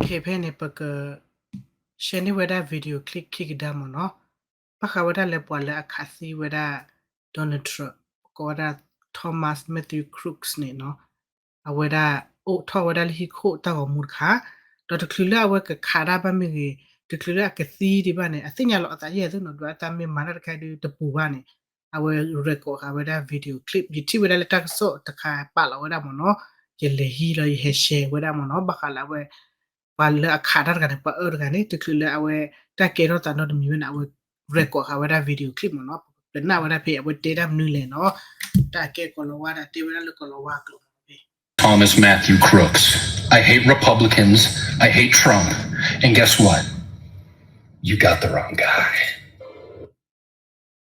ခဲဖဲန့ၣ် ပက share န့ၢ်ဝဲဒၣ် video clip ခံကဒါမ့ၢ်နီၤ, ဘၣ်ဃးဝဲဒၣ်လၢပှၤလၢအခးသံဝဲဒၣ် Donald Trump ကိးဝဲဒၣ် Thomas Matthew Crooks န့ၣ်နီၤ, အဝဲဒၣ်အိးထီၣ်ဝဲဒၣ်လၢဟံၣ်ခိၣ်တၢ်ဂီၤမူတခါ, ဒီးတချုးလၢအဝဲကခးတၢ်ဘၣ်မ့ၢ်ဂ့ၤ, တချုးလၢအကသံဒံးဘၣ်န့ၣ် အသ့ၣ်ညါလီၤအသးယဲၢ်သုနီၤ, ဒ်အတၢ်မ့ၢ်မၤတၢ်တခါဒုးတပူၤဘၣ်န့ၣ်, အဝဲ record ဃာ်ဝဲဒၣ် video clip ယထံၣ်ဝဲဒၣ်လၢတၢ်ကစီၣ်တခါပာ်လီၤဝဲဒၣ်မ့ၢ်နီၤ, ယလဲၤဟံးလီၤယဟဲ share ဝဲဒၣ်မ့ၢ်နီၤ, ဘၣ်ဃးလၢအဝဲ ပှၤလၢအခးတၢ်တဂၤန့ၣ် ပှၤအၢတဂၤန့ၣ် တချုးလၢအဝဲတၢ်ကဲထီၣ်သးနီတမံၤဝဲန့ၣ် အဝဲ record ဃာ်ဝဲဒၣ် video clip မ့ၢ်နီၤ, ပကနၣ်ဝဲဒၣ်ဖဲအဝဲတဲတၢ်မနုၤလဲၣ်နီၤ, တၢ်ကဲကီၤလၤဝါဒီးတဲဝဲဒၣ်လၢကီၤလၤဝါကျိာ် Thomas Matthew Crooks. I hate Republicans. I hate Trump. And guess what? You got the wrong guy.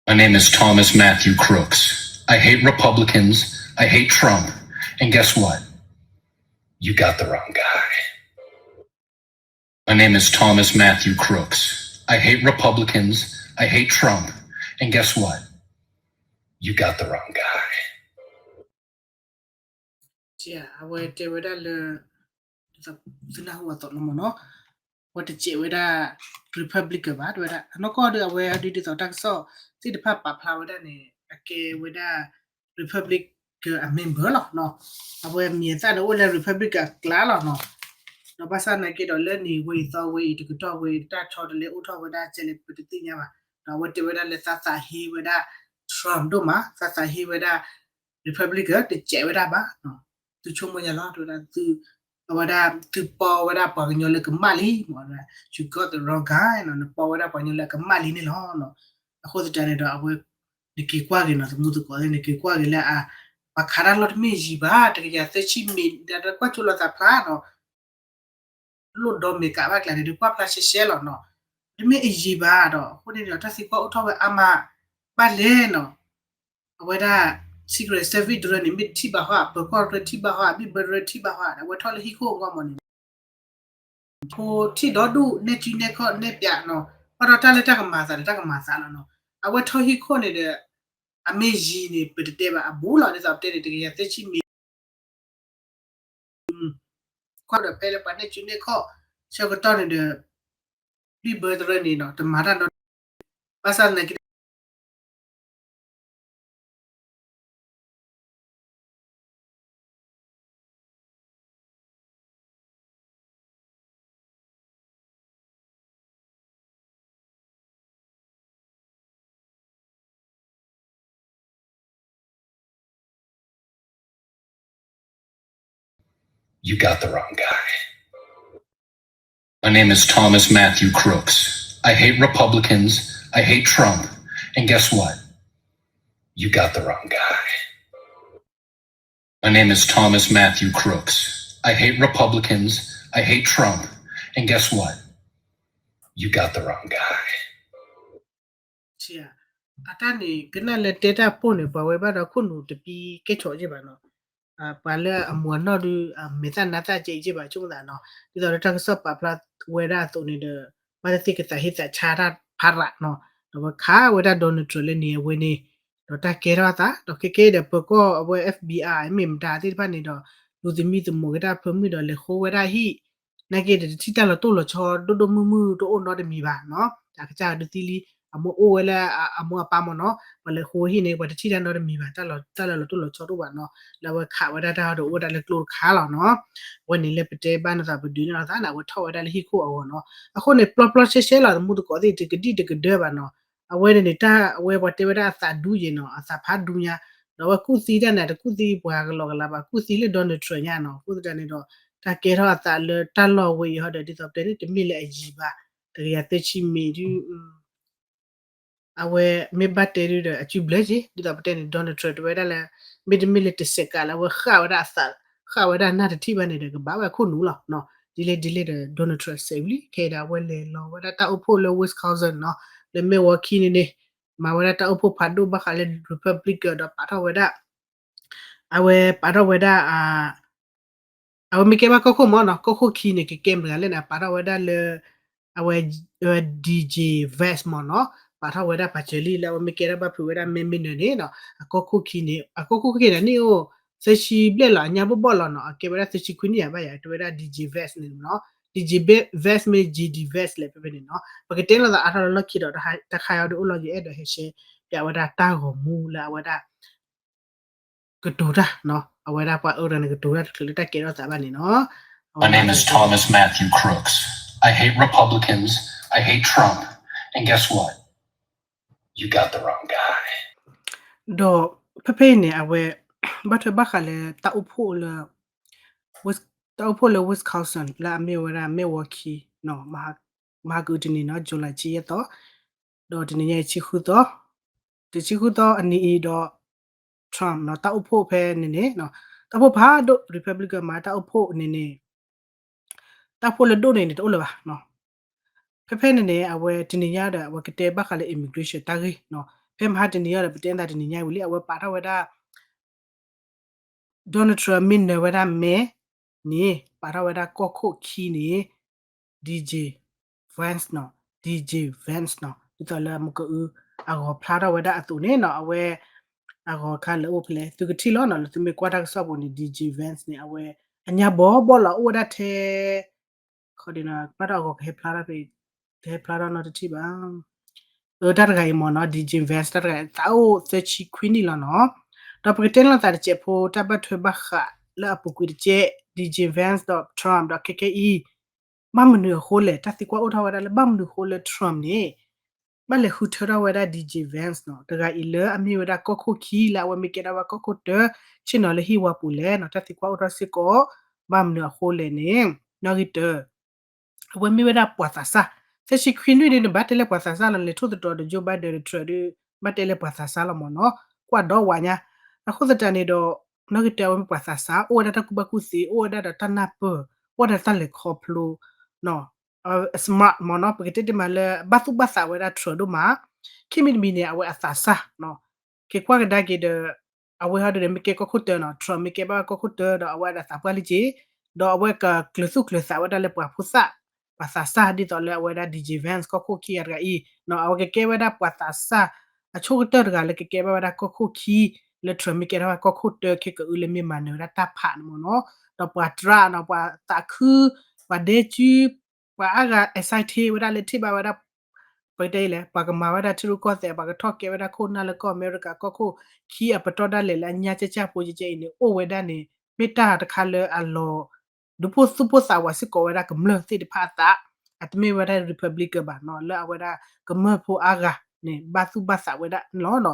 My name is Thomas Matthew Crooks. I hate Republicans. I hate Trump. And guess what? You got the wrong guy. My name is Thomas Matthew Crooks. I hate Republicans. I hate Trump. And guess what? You got the wrong guy. အဝဲတဲဝဲဒၣ်လၢ သုနၢ်ဟူအသိးလီၤမ့ၢ်နီၤ, အဝဲတစဲးဝဲဒၣ် Republican ဘၣ် တဲဝဲဒၣ် အနီၢ်ကီၢ်ဒီးအဝဲဒ်သိးတၢ်ကစီၣ်သ့ၣ်တဖၣ်ပာ်ဖျါဝဲဒၣ်န့ၣ် အကဲဝဲဒၣ် Republican အ member လီၤနီၤ, အဝဲမံၤအသၣ်န့ၣ်အိၣ်လၢ Republican အကျါလီၤနီၤ, ဒီးဘၣ်ဆၣ်နာ်က့ဒီးလၢနံၤဝဲအံၤသီဝဲအံၤတကတီၢ်ဝဲအံၤ တၢ်ဆီတလဲအိၣ်ထီၣ်ဝဲဒၣ်ကဲလဲၣ်ပတသ့ၣ်ညါဘၣ်, ဒီးအဝဲတဲဝဲဒၣ်လၢသးသးဟ့ဝဲဒၣ် Trump ဒိၣ်မး သးသးဟ့ဝဲဒၣ် Republican တစဲးဝဲဒၣ်ဘၣ်, သုဆိကမိၣ်ညါလီၤ တဲဝဲဒၣ် အဝဲဒၣ်သုပီဝဲဒၣ်ပှၤကညီလၢကမၣ်လံမ့ၢ် you got the wrong guy နီၤ, နပီဝဲဒၣ်ပှၤကညီလၢအကမၣ်လံန့ၣ်လီၤ, အဃိသတးန့ၣ်ဒီးအဝဲ နက့ၤကွၢ်က့ၤနီၤ သမူသကိးသ့ၣ် နက့ၤကွၢ်က့ၤလၢအ ပှၤခးတၢ်လီၢ်တမ့ၢ်ယံၤဘၣ် တကယၤသၢဆံမ့ၢ် ဒီးကွၢ်ကၠိလီၤသးဖျါနီၤ လိၣ်ဒီမ့ၢ်ကးဘၣ်ကျါန့ၣ် ဒုးကွၢ်ဖျါရှဲရှဲလီၤနီၤ, တမ့ၢ်အယံၤဘၣ်ဒီး အဃိန့ၣ်ဒီး တၢ်သံကွၢ်အိၣ်ထီၣ်ဝဲအါမး ဘၣ်လဲၣ်နီၤ, အဝဲဒၣ် Secret Service တရၢန့ၣ် မ့ၢ်ထံၣ်ဘၣ်ဟီ အပၢၤကီၢ်တရၢထံၣ်ဘၣ်ဟီ အဘံၣ်ဘၢတရၢထံၣ်ဘၣ်ဟီ အဝဲထီၣ်လၢဟံၣ်ခိၣ်အဂီၢ်မ့ၢ်န့ၣ် ဖိထံၣ်ဒီဒူၣ်နဲၣ်စုနဲၣ်ခီၣ်နဲၣ်ပၠးနီၤ, ဘၣ်ဒီးတၢ်လၢတၢ်ကမၤသးဒီးတၢ်ကမၤသးလီၤနီၤ, အဝဲထီၣ်ဟံၣ်ခိၣ်န့ၣ်ဒီး အမ့ၢ်ယံၤန့ၣ် ပတတဲဘၣ်အဘူးလီၤ ဒ်သိးပတဲန့ၣ် တကယၤသၢဆံမ့ၢ် ကွၢ်ဒီးဖဲလၢပှၤနဲၣ်စုနဲၣ်ခီၣ် ဆၢကတီၢ်န့ၣ်ဒီး ဘံၣ်ဘၢတရၢန့ၣ်နီၤ တမၤတၢ်နီတမံၤ ဘၣ်ဆၣ်သနာ်က့ You got the wrong guy. My name is Thomas Matthew Crooks. I hate Republicans. I hate Trump. And guess what? You got the wrong guy. My name is Thomas Matthew Crooks. I hate Republicans. I hate Trump. And guess what? You got the wrong guy. အတၢ်န့ၣ် ကနၣ်လၢတဲတၢ်ပိၢ်န့ၣ် ပှၤဝဲဘၣ်ဒီးခိၣ်နူာ်တပံကဲဆိးက့ဘၣ်နီၤ, ပှၤလၢအမူအနီၢ်ဒုး မဲာ်သၣ်နါသၣ်ကဲအံၤက့ဘၣ် ဆိကမိၣ်သးနီၤ, ဒ်သိးလၢတၢ်ကစီၣ်ပာ်ဖျါဝဲဒၣ်အသိးန့ၣ်ဒီး ဘၣ်သ့ၣ်သ့ၣ်ကသးဟ့သးဆါတၢ်ဖးရးနီၤ, ဒီးဝဲခးဝဲဒၣ် Donald Trump လၢနံၤအဝဲန့ၣ် ဒီးတၢ်ကဲထီၣ်အသး ဒီးခဲကဲဒီးပၢၤကီၢ်အဝဲ FBI မ့ၢ်မတၤသ့ၣ်တဖၣ်န့ၣ်ဒီး လူၤသမံသမိးက့ၤတၢ်ဖၢမုၢ်ဒီးလဲၤဃိဝဲဒၣ်ဟံၣ် နာ်က့ဒီးတထံၣ်တၢ်လီၤတိၢ်လီၤဆီဒိၣ်ဒိၣ်မုၢ်မုၢ်တအိၣ်နီတမံၤဘၣ်နီၤ, အကစၢ်ဒုးသံလံ အမိၢ်အိၣ်ဝဲလၢအမိၢ်အပၢ်မ့ၢ်နီၤ, ပှၤလဲၤဃိဟံၣ်န့ၣ် ပှၤတထံၣ်တၢ်နီတမံၤဘၣ် တၢ်လီၤတိၢ်လီၤဆီတအိၣ်ဘၣ်နီၤ, လၢအဝဲခးဝဲဒၣ်တၢ်ဒီးအိၣ်ဝဲဒၣ်လၢကျိတခါလီၤနီၤ, အဝဲန့ၣ်လၢပတဲဘၣ်နသးပဒုးန့ၢ်လီၤသးန့ၣ် အဝဲထီၣ်ဝဲဒၣ်လၢဟံၣ်ခိၣ်အဂီၢ်နီၤ, အဃိန့ၣ် ပျီပျီရှဲရှဲလီၤ သမူသကိးသ့ၣ် တကဒံၣ်တကဒၢဘၣ်နီၤ, အဝဲန့ၣ်န့ၣ် တၢ်အဝဲပှၤတဲဝဲဒၣ်အသးဒူယဲၢ်နီၤ အသးဖးဒူညါ, ဒီးအဝဲကူၣ်သံတၢ်န့ၣ် တကူၣ်သံပှၤကလီကလီဘၣ် ကူၣ်သံလၢ Donald Trump ညါနီၤ, အဃိသတးန့ၣ်ဒီး တၢ်ကဲထီၣ်အသးလၢတၢ်လီၢ်ဝဲအံၤဟီဒီး ဒ်သိးပတဲန့ၣ် တမ့ၢ်လၢအယံၤဘၣ်, တကယၤသၢဆံမ့ၢ်ဒုး အဝဲမ့ၢ်ဘၣ်တဲဒုးဒီး အစုဘျၢက့ၤ ဒ်သိးပတဲန့ၣ် Donald Trump တဲဝဲဒၣ်လၢ မ့တမ့ၢ်လၢတစဲးကးလၢအဝဲဃၣ်ဝဲဒၣ်အသး ဃၣ်ဝဲဒၣ်နၢ်တထံၣ်ဘၣ်န့ၣ်ဒီး ကဘၣ်ဝဲခိၣ်နူာ်လီၤ, ဒ်လဲၣ်ဒ်လဲၣ်ဒီး Donald Trump စဲးဝံၤလံ ခဲအံၤဒီးအဝဲလဲၤလီၤဝဲဒၣ်တၢ်အိၣ်ဖှိၣ်လၢ Wisconsin နီၤ, လၢ Milwaukee န့ၣ်န့ၣ် မၤဝဲဒၣ်တၢ်အိၣ်ဖှိၣ်ဖးဒိၣ်ဘၣ်ဃးလၢ Republican ဒီးပာ်ထီၣ်ဝဲဒၣ် အဝဲပာ်ထီၣ်ဝဲဒၣ် အဝဲမ့ၢ်ကဲဘၣ်ကီၢ်ခိၣ်မ့ၢ်နီၤ ကီၢ်ခိၣ်ခံန့ၣ် ကကဲမတၤလဲၣ်န့ၣ် ပာ်ထီၣ်ဝဲဒၣ်လၢ အဝဲ DJ Vance မ့ၢ်နီၤ ပာ်ထီၣ်ဝဲဒၣ်ပာ်စၢၤလံလၢအဝဲမ့ၢ်ကဲထီၣ်ဘၣ်ဖုးဝဲဒၣ် မ့ၢ်မ့ၢ်နၢၤန့ၣ်နီၤ အကီၢ်ခိၣ်ခံန့ၣ် အကီၢ်ခိၣ်ခံန့ၣ် နံၣ်အိၣ်သၢဆံဘျဲၣ်လီၤ အညါဘီၣ်ဘီၣ်လီၤနီၤ အကဲဝဲဒၣ်သၢဆံခွံနံၣ်ယၤဘၣ်ယၤ တဲဝဲဒၣ် DJ Vance န့ၣ်နီၤ Vance မ့ၢ် J D Vance လဲၣ် ဖဲဖဲန့ၣ်နီၤ. ပကတဲလိာ်သးအါထီၣ်လၢလီၢ်ခံဒီး တခါအံၤဒ်အိၣ်လီၤ ယအဲၣ်ဒိးဟဲရှဲပၠးဝဲဒၣ်တၢ်ဂီၤမူလၢအဝဲဒၣ် ကတိၤတၢ်နီၤ, အဝဲဒၣ်ပှၤအၢတဂၤန့ၣ် ကတိၤတၢ်တချုးလၢတၢ်ကဲထီၣ်သးဘၣ်န့ၣ်နီၤ. My name is Thomas Matthew Crooks. I hate Republicans. I hate Trump. And guess what? You got the wrong guy. ဒီးဖဲဖဲအံၤန့ၣ် အဝဲ ဘၣ်ထွဲဘၣ်ဃးလၢ တၢ်အိၣ်ဖှိၣ်လၢ တၢ်အိၣ်ဖှိၣ်လၢ Wisconsin လၢအမ့ၢ်ဝဲဒၣ် Milwaukee နီၤ, မဟါကအုတနံၤနီၤ, July ဆံယဲၢ်သီ, ဒီးတနံၤညါအံၤ ဆံဃုသီ, တဆံဃုသီအနံၤအံၤဒီး Trump နီၤ, တၢ်အိၣ်ဖှိၣ်ဖဲန့ၣ်န့ၣ် တၢ်အိၣ်ဖှိၣ်ဖးဒိၣ် Republican မၤတၢ်အိၣ်ဖှိၣ်န့ၣ်န့ၣ် တၢ်အိၣ်ဖှိၣ်လၢဒိၣ်န့ၣ်န့ၣ် တအိၣ်လၢၤဘၣ်နီၤ. ဖဲဖဲန့ၣ်န့ၣ် အဝဲတနံၤညါဒီး အဝဲကတဲဘၣ်ဃးလၢ immigration တၢ်ဂ့ၢ်နီၤ. ဖဲမဟါတနံၤညါဒီး ပတဲနသးတနံၤညါဝံၤလံ အဝဲပာ်ထီၣ်ဝဲဒၣ် Donald Trump မ့ၢ်နၢၤဝဲဒၣ်မဲန့ၣ် ပာ်ထီၣ်ဝဲဒၣ်ကီၢ်ခိၣ်ခံန့ၣ် DJ Vance နီၤ, DJ Vance နီၤ, ဒ်သိးလၢမုၢ်ကအု အဂီၤဖျါထီၣ်ဝဲဒၣ်အသိးန့ၣ်နီၤ, အဝဲ အဂီၤခါလၢအိၣ်ဖဲလဲၣ် သုကထံၣ်လီၤနီၤ, လၢသုမ့ၢ်ကွၢ်တၢ်ကစီၣ်ပူၤန့ၣ် DJ Vance န့ၣ် အဝဲ အညါဘီဘီလီၤ အိၣ်ဝဲဒၣ်ထဲ ခီဒ်နီၤ ဘၣ်ဒီးအဂီၤကဟဲဖျါထီၣ်ဖဲ ကဟဲဖျါထီၣ်နီတထံၣ်ဘၣ် အၢ တၢ်တဂၤအံၤမ့ၢ်နီၤ DJ Vance တၢ်တဂၤ သးအိၣ်သၢဆံခွံနံၣ်လီၤနီၤ. ဒီးပကတဲလိာ်သးတစဲးဖိ တၢ်ဘၣ်ထွဲဘၣ်ဃးလၢအပူၤကွံာ်တကဲး DJ Vance ဒီး Trump ဒီးခဲကဲအံၤ ဘၣ်မနုၤအဃိလဲၣ် တၢ်သံကွၢ်အိၣ်ထီၣ်ဝဲဒၣ်လၢဘၣ်မနုၤအဃိလၢ Trump န့ၣ် ဘၣ်လဲၤဃုထၢထီၣ်ဝဲဒၣ် DJ Vance နီၤ, တဂၤအံၤလၢအမ့ၢ်ဝဲဒၣ်ကီၢ်ခိၣ်ခံ လၢအဝဲမ့ၢ်ကဲထီၣ်ဝဲကီၢ်ခိၣ်တၢ ဆ့ၣ်နီၤလၢဟံၣ်ဝါပူၤလဲၣ်နီၤ, တၢ်သံကွၢ်အိၣ်ထီၣ်စ့ၢ်ကီး ဘၣ်မနုၤအဃိလဲၣ်န့ၣ် နီၣ်ဂံၢ်တၢ အဝဲမ့ၢ်ဝဲဒၣ်ပှၤသးစၢ် သၢဆံခွံနွံဒ်န့ၣ် ဘၣ်တဲလၢပှၤသးစၢ်လီၤ လဲၤထိၣ်သတြီၤဒီး Joe Biden ဒီး Trump ဒီး ဘၣ်တဲလၢပှၤသးစၢ်လီၤမ့ၢ်နီၤ, ကွၢ်ဒီဝးညါ, အဃိသတးန့ၣ်ဒီး နီၣ်ဂံၢ်တၢ အဝဲမ့ၢ်ပှၤသးစၢ် အိၣ်ဝဲဒၣ်တၢ်ကူၣ်ဘၣ်ကူၣ်သ့ အိၣ်ဝဲဒၣ်ဒီးတၢ်နၢ်ပၢၢ် အိၣ်ဝဲဒၣ်တၢ်လဲၤခီဖျိ smart မ့ၢ်နီၤ, ပကတဲတ့ၢ်မးလၢ ဘၣ်သူၣ်ဘၣ်သးဝဲဒၣ် Trump ဒိၣ်မး, ခံမံၤတမံၤန့ၣ် အဝဲအသးစၢ် က့ၤကွၢ်ကဒါက့ၤဒီး အဝဲဟီဒုးန့ၣ်မ့ၢ်ကဲကီၢ်ခိၣ်တၢနီၤ, Trump မ့ၢ်ကဲဘၣ်ကီၢ်ခိၣ်တၢဒီး အဝဲဒၣ်သးပှၢ်လံက့ၤ, ဒီးအဝဲကကျုးသူၣ်ကျုးသးဝဲဒၣ်လၢပှၤဖိသၣ် ပှၤသးစၢ်ဒ်သိးလၢအဝဲဒၣ် DJ Vance ကီၢ်ခိၣ်ခံဂၤတဂၤအံၤနီၤ, အဝဲကကဲဝဲဒၣ်ပှၤသးစၢ် အဆိကတၢၢ်တဂၤလၢကကဲဘၣ်ဝဲဒၣ်ကီၢ်ခိၣ်ခံ လၢ Trump မ့ၢ်ကဲထီၣ်ဝဲကီၢ်ခိၣ်တၢခဲကအုလၢမ့ၢ်မၤနၢၤဝဲဒၣ်တၢ်ဖးန့ၣ်မ့ၢ်နီၤ, ဒီးပှၤတြၢ်နီၤ ပှၤသးခု ပှၤဒဲကၠူ ပှၤအါဂၤ excited ဝဲဒၣ်လၢထံၣ်ဘၣ်ဝဲဒၣ် ပကတဲလဲၣ် ပှၤကမၤဝဲဒၣ်ထံရူၢ်ကီၢ်သဲး ပှၤကထီၣ်ကဲဝဲဒၣ်ခိၣ်နၢ်လၢကီၢ်အမဲရကၤကီၢ်ခိၣ်ခံ အပတီၢ်ဒၣ်လဲာ်လၢအညါကၠၢ်ကၠၢ်ဖိကဲကဲအံၤန့ၣ် အိၣ်ဝဲဒၣ်န့ၣ် မ့ၢ်တၢ်တခါလၢအလီၤ ဒုးဖှိၣ်သူၣ်ဖှိၣ်သးဝးစ့ၢ်ကီးဝဲဒၣ်ကမျၢၢ်သ့ၣ်တဖၣ်အသး, အတမ့ၢ်ဝဲဒၣ် Republican ဘၣ်နီၤ လၢအဝဲဒၣ်ကမျၢၢ်ဖိအါဂၤန့ၣ် ဘၣ်သူၣ်ဘၣ်သးဝဲဒၣ်လီၤနီၤ,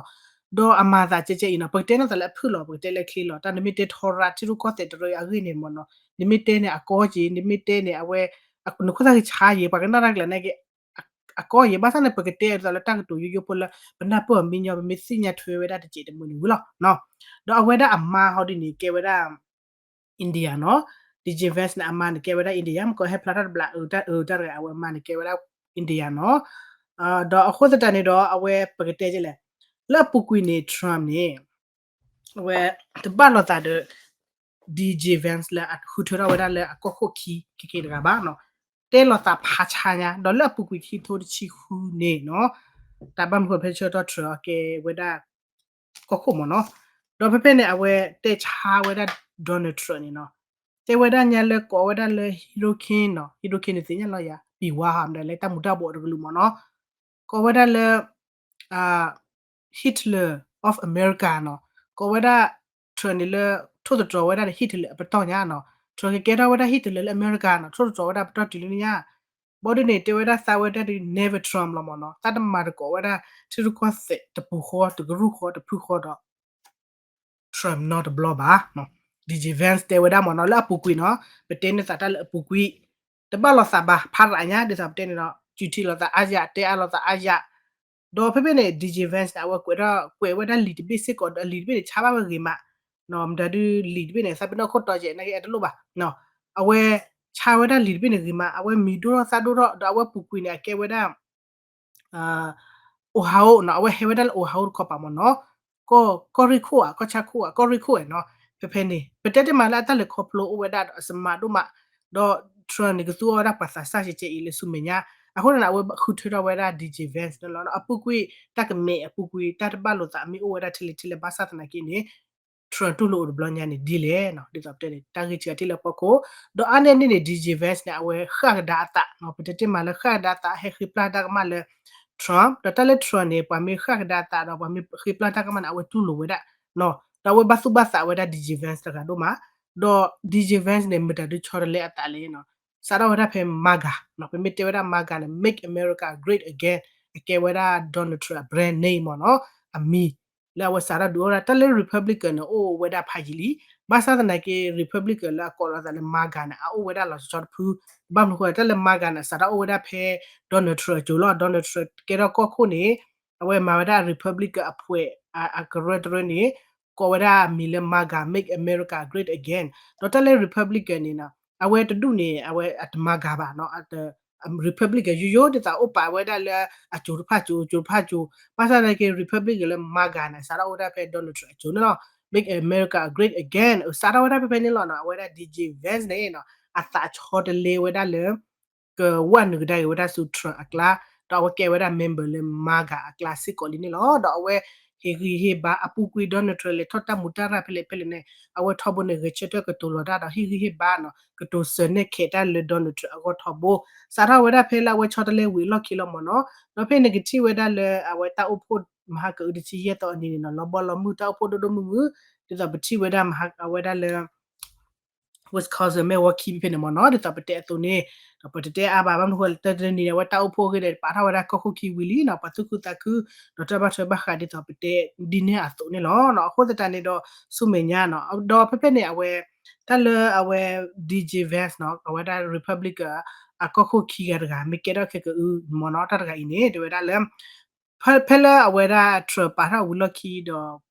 ဒီးအမၤသးကဲကဲအံၤနီၤ ပကတဲနီၢ်သးလၢအဖုၣ်လီၤ ပကတဲလၢအချ့လီၤ တၢ်နမ့ၢ်တဲထီရၣ်ထံရူၢ်ကီၢ်သဲးတရၢအဂ့ၢ်န့ၣ်မ့ၢ်နီၤ, နမ့ၢ်တဲန့ၣ်အကီက့ၤ နမ့ၢ်တဲန့ၣ်အဝဲ နခိၣ်သၣ်ဂံၢ်ဆါယံၤ ပှၤကနၣ်တၢ်ကျါန့ၣ်က့ၤ အကီယံၤ ဘၣ်ဆၣ်န့ၣ် ပကတဲဒ်သိးလၢတၢ်ကတိၤယိယိဖိလၢ ပနၢ်ပၢၢ်အီၤမ့ၢ်ညီ ပမ့ၢ်သ့ၣ်ညါထွဲဝဲဒၣ်တစဲးတမှဲၤန့ၣ်ဝံၤလီၤနီၤ, ဒီးအဝဲဒၣ်အမါဟီဒ်န့ၣ် ကဲဝဲဒၣ် Indian နီၤ, DJ Vance န့ၣ် အမါန့ၣ်ကဲဝဲဒၣ် Indian မ့ၢ်ကီဟဲဖျါထီၣ်တဘျီ အၢ တၢ်အၢ တၢ်တဂၤ အဝဲအမါန့ၣ်ကဲဝဲဒၣ် Indian နီၤ, ဒီးအဃိသတးန့ၣ်ဒီး အဝဲပကတဲကလဲၣ် လၢအပူၤကွံာ်န့ၣ် Trump န့ၣ် အဝဲ တဘၣ်လိာ်သးဒီး DJ Vance လၢအဃုထၢထီၣ်ဝဲဒၣ်လၢအကီၢ်ခိၣ်ခံ ခဲကဲတဂၤဘၣ်နီၤ, တဲလိာ်သးဖးဆါညါ ဒီးလၢအပူၤကွံာ်ခံထိတဆံဃုန့ၣ်နီၤ, တၢ်ဘၣ်မနုၤဃိဖဲဆၢကတီၢ် Trump အကဲဝဲဒၣ် ကီၢ်ခိၣ်မ့ၢ်နီၤ, ဒီးဖဲဖဲန့ၣ် အဝဲတဲဆါဝဲဒၣ် Donald Trump န့ၣ်နီၤ, တဲဝဲဒၣ်ညါလၢကိးဝဲဒၣ်လၢ Hirokin နီၤ, Hirokin န့ၣ်သ့ၣ်ညါလီၤယၤ ပံၤဝါဟီ မတၤလဲၣ် တၢ်မူၤတၢ်ဘှီးတကလုာ်မ့ၢ်နီၤ, ကိးဝဲဒၣ်လၢ Hitler of America နီၤ, ကိးဝဲဒၣ် Trump န့ၣ်လၢ ထိၣ်သတြီၤဝဲဒၣ်ဒီး Hitler အပတီၢ်ညါနီၤ, Trump ကကဲထီၣ်ဝဲဒၣ် Hitler လၢအမဲရကၤနီၤ, ထိၣ်သတြီၤဝဲဒၣ်ပတီၢ်တုၤလၢညါ, ဘီဒ်န့ၣ် တဲဝဲဒၣ်သးဝဲဒၣ်ဒီး never Trump လီၤမ့ၢ်နီၤ, သးတမၤတကိးဝဲဒၣ် ထံရူၢ်ကီၢ်သဲးတပူၤဃီ တကရူၢ်ဃီ တဖုဃီဒီး Trump နီတဘျီဘၣ်, DJ Vance တဲဝဲဒၣ်မ့ၢ်နီၤ လၢအပူၤကွံာ်နီၤ, ပတဲန့ၢ်သးတၢ်လၢအပူၤကွံာ်, တဘၣ်လိာ်သးဘၣ် ဖးရးညါ ဒ်သိးပတဲန့ၣ်ဒီး ကၠူထံလိာ်သးအါယၤ တဲအါလိာ်သးအါယၤ, ဒီးဖဲဖဲန့ၣ် DJ Vance န့ၣ် အဝဲကွဲးထီၣ် ကွဲးဝဲဒၣ်လံာ်တဘ့ၣ်စ့ၢ်ကီးဒီး အလံာ်တဘ့ၣ်န့ၣ် ဆါဘၣ်ဝဲဂ့ၤမး, မတၤဒုးလံာ်တဘ့ၣ်န့ၣ် သးပ့ၤနီၣ်ခိၣ်တီယဲၢ် နာ်က့အတလိၣ်ဘၣ်, အဝဲ ဆါဝဲဒၣ်လံာ်တဘ့ၣ်န့ၣ်ဂ့ၤမး, အဝဲမံၤဒိၣ်ထီၣ်သၣ်ဒိၣ်ထီၣ် ဒီးအဝဲပူၤကွံာ်န့ၣ် အကဲဝဲဒၣ် Ohio နီၤ, အဝဲဟဲဝဲဒၣ်လၢ Ohio တခီပၤမ့ၢ်နီၤ, ကီၢ် ကီၢ်ရ့ၣ်ခိၣ်ဧါ ကီၢ်ဆၣ်ခိၣ်ဧါ ကီၢ်ရ့ၣ်ခိၣ်ဧါနီၤ, ဖဲဖဲန့ၣ် ပတဲတ့ၢ်မးလၢအတၢ်လဲၤခီဖျိအိၣ်ဝဲဒၣ်ဒီး အစမးဒိၣ်မး, ဒီး Trump န့ၣ် ကသူအီၤဝဲဒၣ်ပှၤသးစၢ်ကဲကဲအံၤလၢဆူမဲာ်ညါ, အဃိန့ၣ် အဝဲဃုထၢထီၣ်ဝဲဒၣ် DJ Vance န့ၣ်လီၤ, အပူၤကွံာ် တၢ်ကမဲာ်အပူၤကွံာ် တၢ်တဘၣ်လိာ်သးမ့ၢ်အိၣ်ဝဲဒၣ်ထဲလဲၣ်ထဲလဲၣ်ဘၣ်ဆၣ်သနာ်က့န့ၣ် Trump တူၢ်လိာ်အိၣ်တဘျီညါန့ၣ်ဒ်လဲၣ်နီၤ, ဒ်သိးပတဲန့ၣ် တၢ်ဂ့ၢ်စှၤထံလၢဖီခိၣ်, ဒီးအါန့ၢ်န့ၢ်န့ၣ် DJ Vance န့ၣ် အဝဲဃၣ်ကဒါအသးနီၤ, ပတဲတ့ၢ်မးလၢဃၣ်ကဒါအသး ဟဲဃ့ပျၢ်တၢ်ကမၣ်လၢ Trump ဒီးတၢ်လၢ Trump န့ၣ် ပှၤမ့ၢ်ဃၣ်ကဒါအသးဒီးပှၤမ့ၢ်ဃ့ပျၢ်တၢ်ကမၣ်န့ၣ် အဝဲတူၢ်လိာ်ဝဲဒၣ်နီၤ, ဒီးအဝဲဘၣ်သူၣ်ဘၣ်သးဝဲဒၣ် DJ Vance တဂၤဒိၣ်မး, ဒီး DJ Vance န့ၣ် မတၤဒုးဆီတလဲအသးလဲၣ်နီၤ, စးထီၣ်ဝဲဒၣ်ဖဲ MAGA နီၤ, ပမ့ၢ်တဲဝဲဒၣ် MAGA န့ၣ် Make America Great Again အကဲဝဲဒၣ် Donald Trump အ brand name မ့ၢ်နီၤ, အမံၤ လၢအဝဲစးထီၣ်ဒုးအိၣ်ဒၣ် တၢ်လၢ Republican န့ၣ် အိၣ်ဝဲဒၣ်ဖးယံာ်လံ, ဘၣ်ဆၣ်သနာ်က့ Republican လၢအကိးလီၤသးလၢ MAGA န့ၣ် အအိၣ်ဝဲဒၣ်လီၤဆီတဖု, ဘၣ်မနုၤဃိ တၢ်လၢ MAGA န့ၣ် စးထီၣ်အိၣ်ဝဲဒၣ်ဖဲ Donald Trump အစိၤလီၤ, Donald Trump ကဲထီၣ်ကီၢ်ခိၣ်န့ၣ် အဝဲမၤဝဲဒၣ် Republican အဖှဲး အကရၢတရၢန့ၣ် ကိးဝဲဒၣ်မံၤလၢ MAGA, Make America Great Again, ဒီးတၢ်လၢ Republican န့ၣ်နီၤ အဝဲတဒူၣ်န့ၣ် အဝဲအတ MAGA ဘၣ်နီၤ, Republican ယိယိဒ်သိးအိၣ်ပာ်ဝဲဒၣ်လၢအစိၤတဖၣ်စိၤ အစိၤတဖၣ်စိၤ, ဘၣ်ဆၣ်သနာ်က့ Republican လၢ MAGA န့ၣ် စးထီၣ်အိၣ်ဝဲဒၣ်ဖဲ Donald Trump အစိၤန့ၣ်လီၤ, Make America Great Again စးထီၣ်ဝဲဒၣ်ဖဲဖဲန့ၣ်လီၤနီၤ, အဝဲဒၣ် DJ Vance န့ၣ်နီၤ အသးဆီတလဲဝဲဒၣ်လၢ ကဝဲနုာ်ကဒါက့ၤဝဲဒၣ်ဆူ Trump အကျါ, ဒီးအဝဲကဲဝဲဒၣ် member လၢ MAGA အကျါစ့ၢ်ကီးလံန့ၣ်လီၤ. ဒီးအဝဲဟ့ၣ်ဂံၢ်ဟ့ၣ်ဘါအပူၤကွံာ် Donald Trump လဲၤထီၣ်တၢ်မူးတၢ်ရၢ်ဖဲလဲၣ်ဖဲလဲၣ်န့ၣ် အဝဲထီဘိန့ၣ် ဂဲၤဆၢထၢၣ်ကတိၤလီၤတၢ်ဒီးဟ့ၣ်ဂံၢ်ဟ့ၣ်ဘါနီၤ, ကတိၤစၢၤနဲၣ်ခဲးတၢ်လၢ Donald Trump အဂီၢ်ထီဘိ, စးထီၣ်ဝဲဒၣ်ဖဲလၢအဝဲဆီတလဲဝံၤအလီၢ်ခံလီၤမ့ၢ်နီၤ. ဒီးဖဲန့ၣ်ကထံၣ်ဝဲဒၣ်လၢအဝဲတၢ်အိၣ်ဖှိၣ်မဟါကအုတဆံယဲၢ်သီအနံၤန့ၣ်နီၤ လီၤဘီလီၤမုၢ်တၢ်အိၣ်ဖှိၣ်ဒိၣ်ဒိၣ်မုၢ်မုၢ်, ဒ်သိးပထံၣ်ဝဲဒၣ်မဟါအဝဲဒၣ်လၢ Wisconsin Milwaukee ဖဲန့ၣ်မ့ၢ်နီၤ ဒ်သိးပတဲအသိးန့ၣ်, ဒီးပတတဲအါဘၣ် ဘၣ်မနုၤဃိလၢတနံၤန့ၣ် အဝဲတၢ်အိၣ်ဖှိၣ်အဂ့ၢ်ဒီး ပာ်ထီၣ်ဝဲဒၣ်ကီၢ်ခိၣ်ခံဝံၤလံနီၤ, ပှၤသူၣ်ခုသးခု ဒီးတၢ်ဘၣ်ထွဲဘၣ်ဃးဒ်သိးပတဲဒ်န့ၣ်အသိးန့ၣ်လီၤ. အဃိသတးန့ၣ်ဒီး ဆူမဲာ်ညါနီၤ ဒီးဖဲဖဲန့ၣ်အဝဲ တၢ်လၢအဝဲ DJ Vance နီၤ အဝဲဒၣ် Republican အကီၢ်ခိၣ်ခံဂၤတဂၤ မ့ၢ်ကဲထီၣ်ခဲကအုမ့ၢ်နီၤ တၢ်တဂၤအံၤန့ၣ် တဲဝဲဒၣ်လၢ ဖဲ ဖဲလၢအဝဲဒၣ် Trump ပာ်ထီၣ်ဝံၤလီၢ်ခံဒီး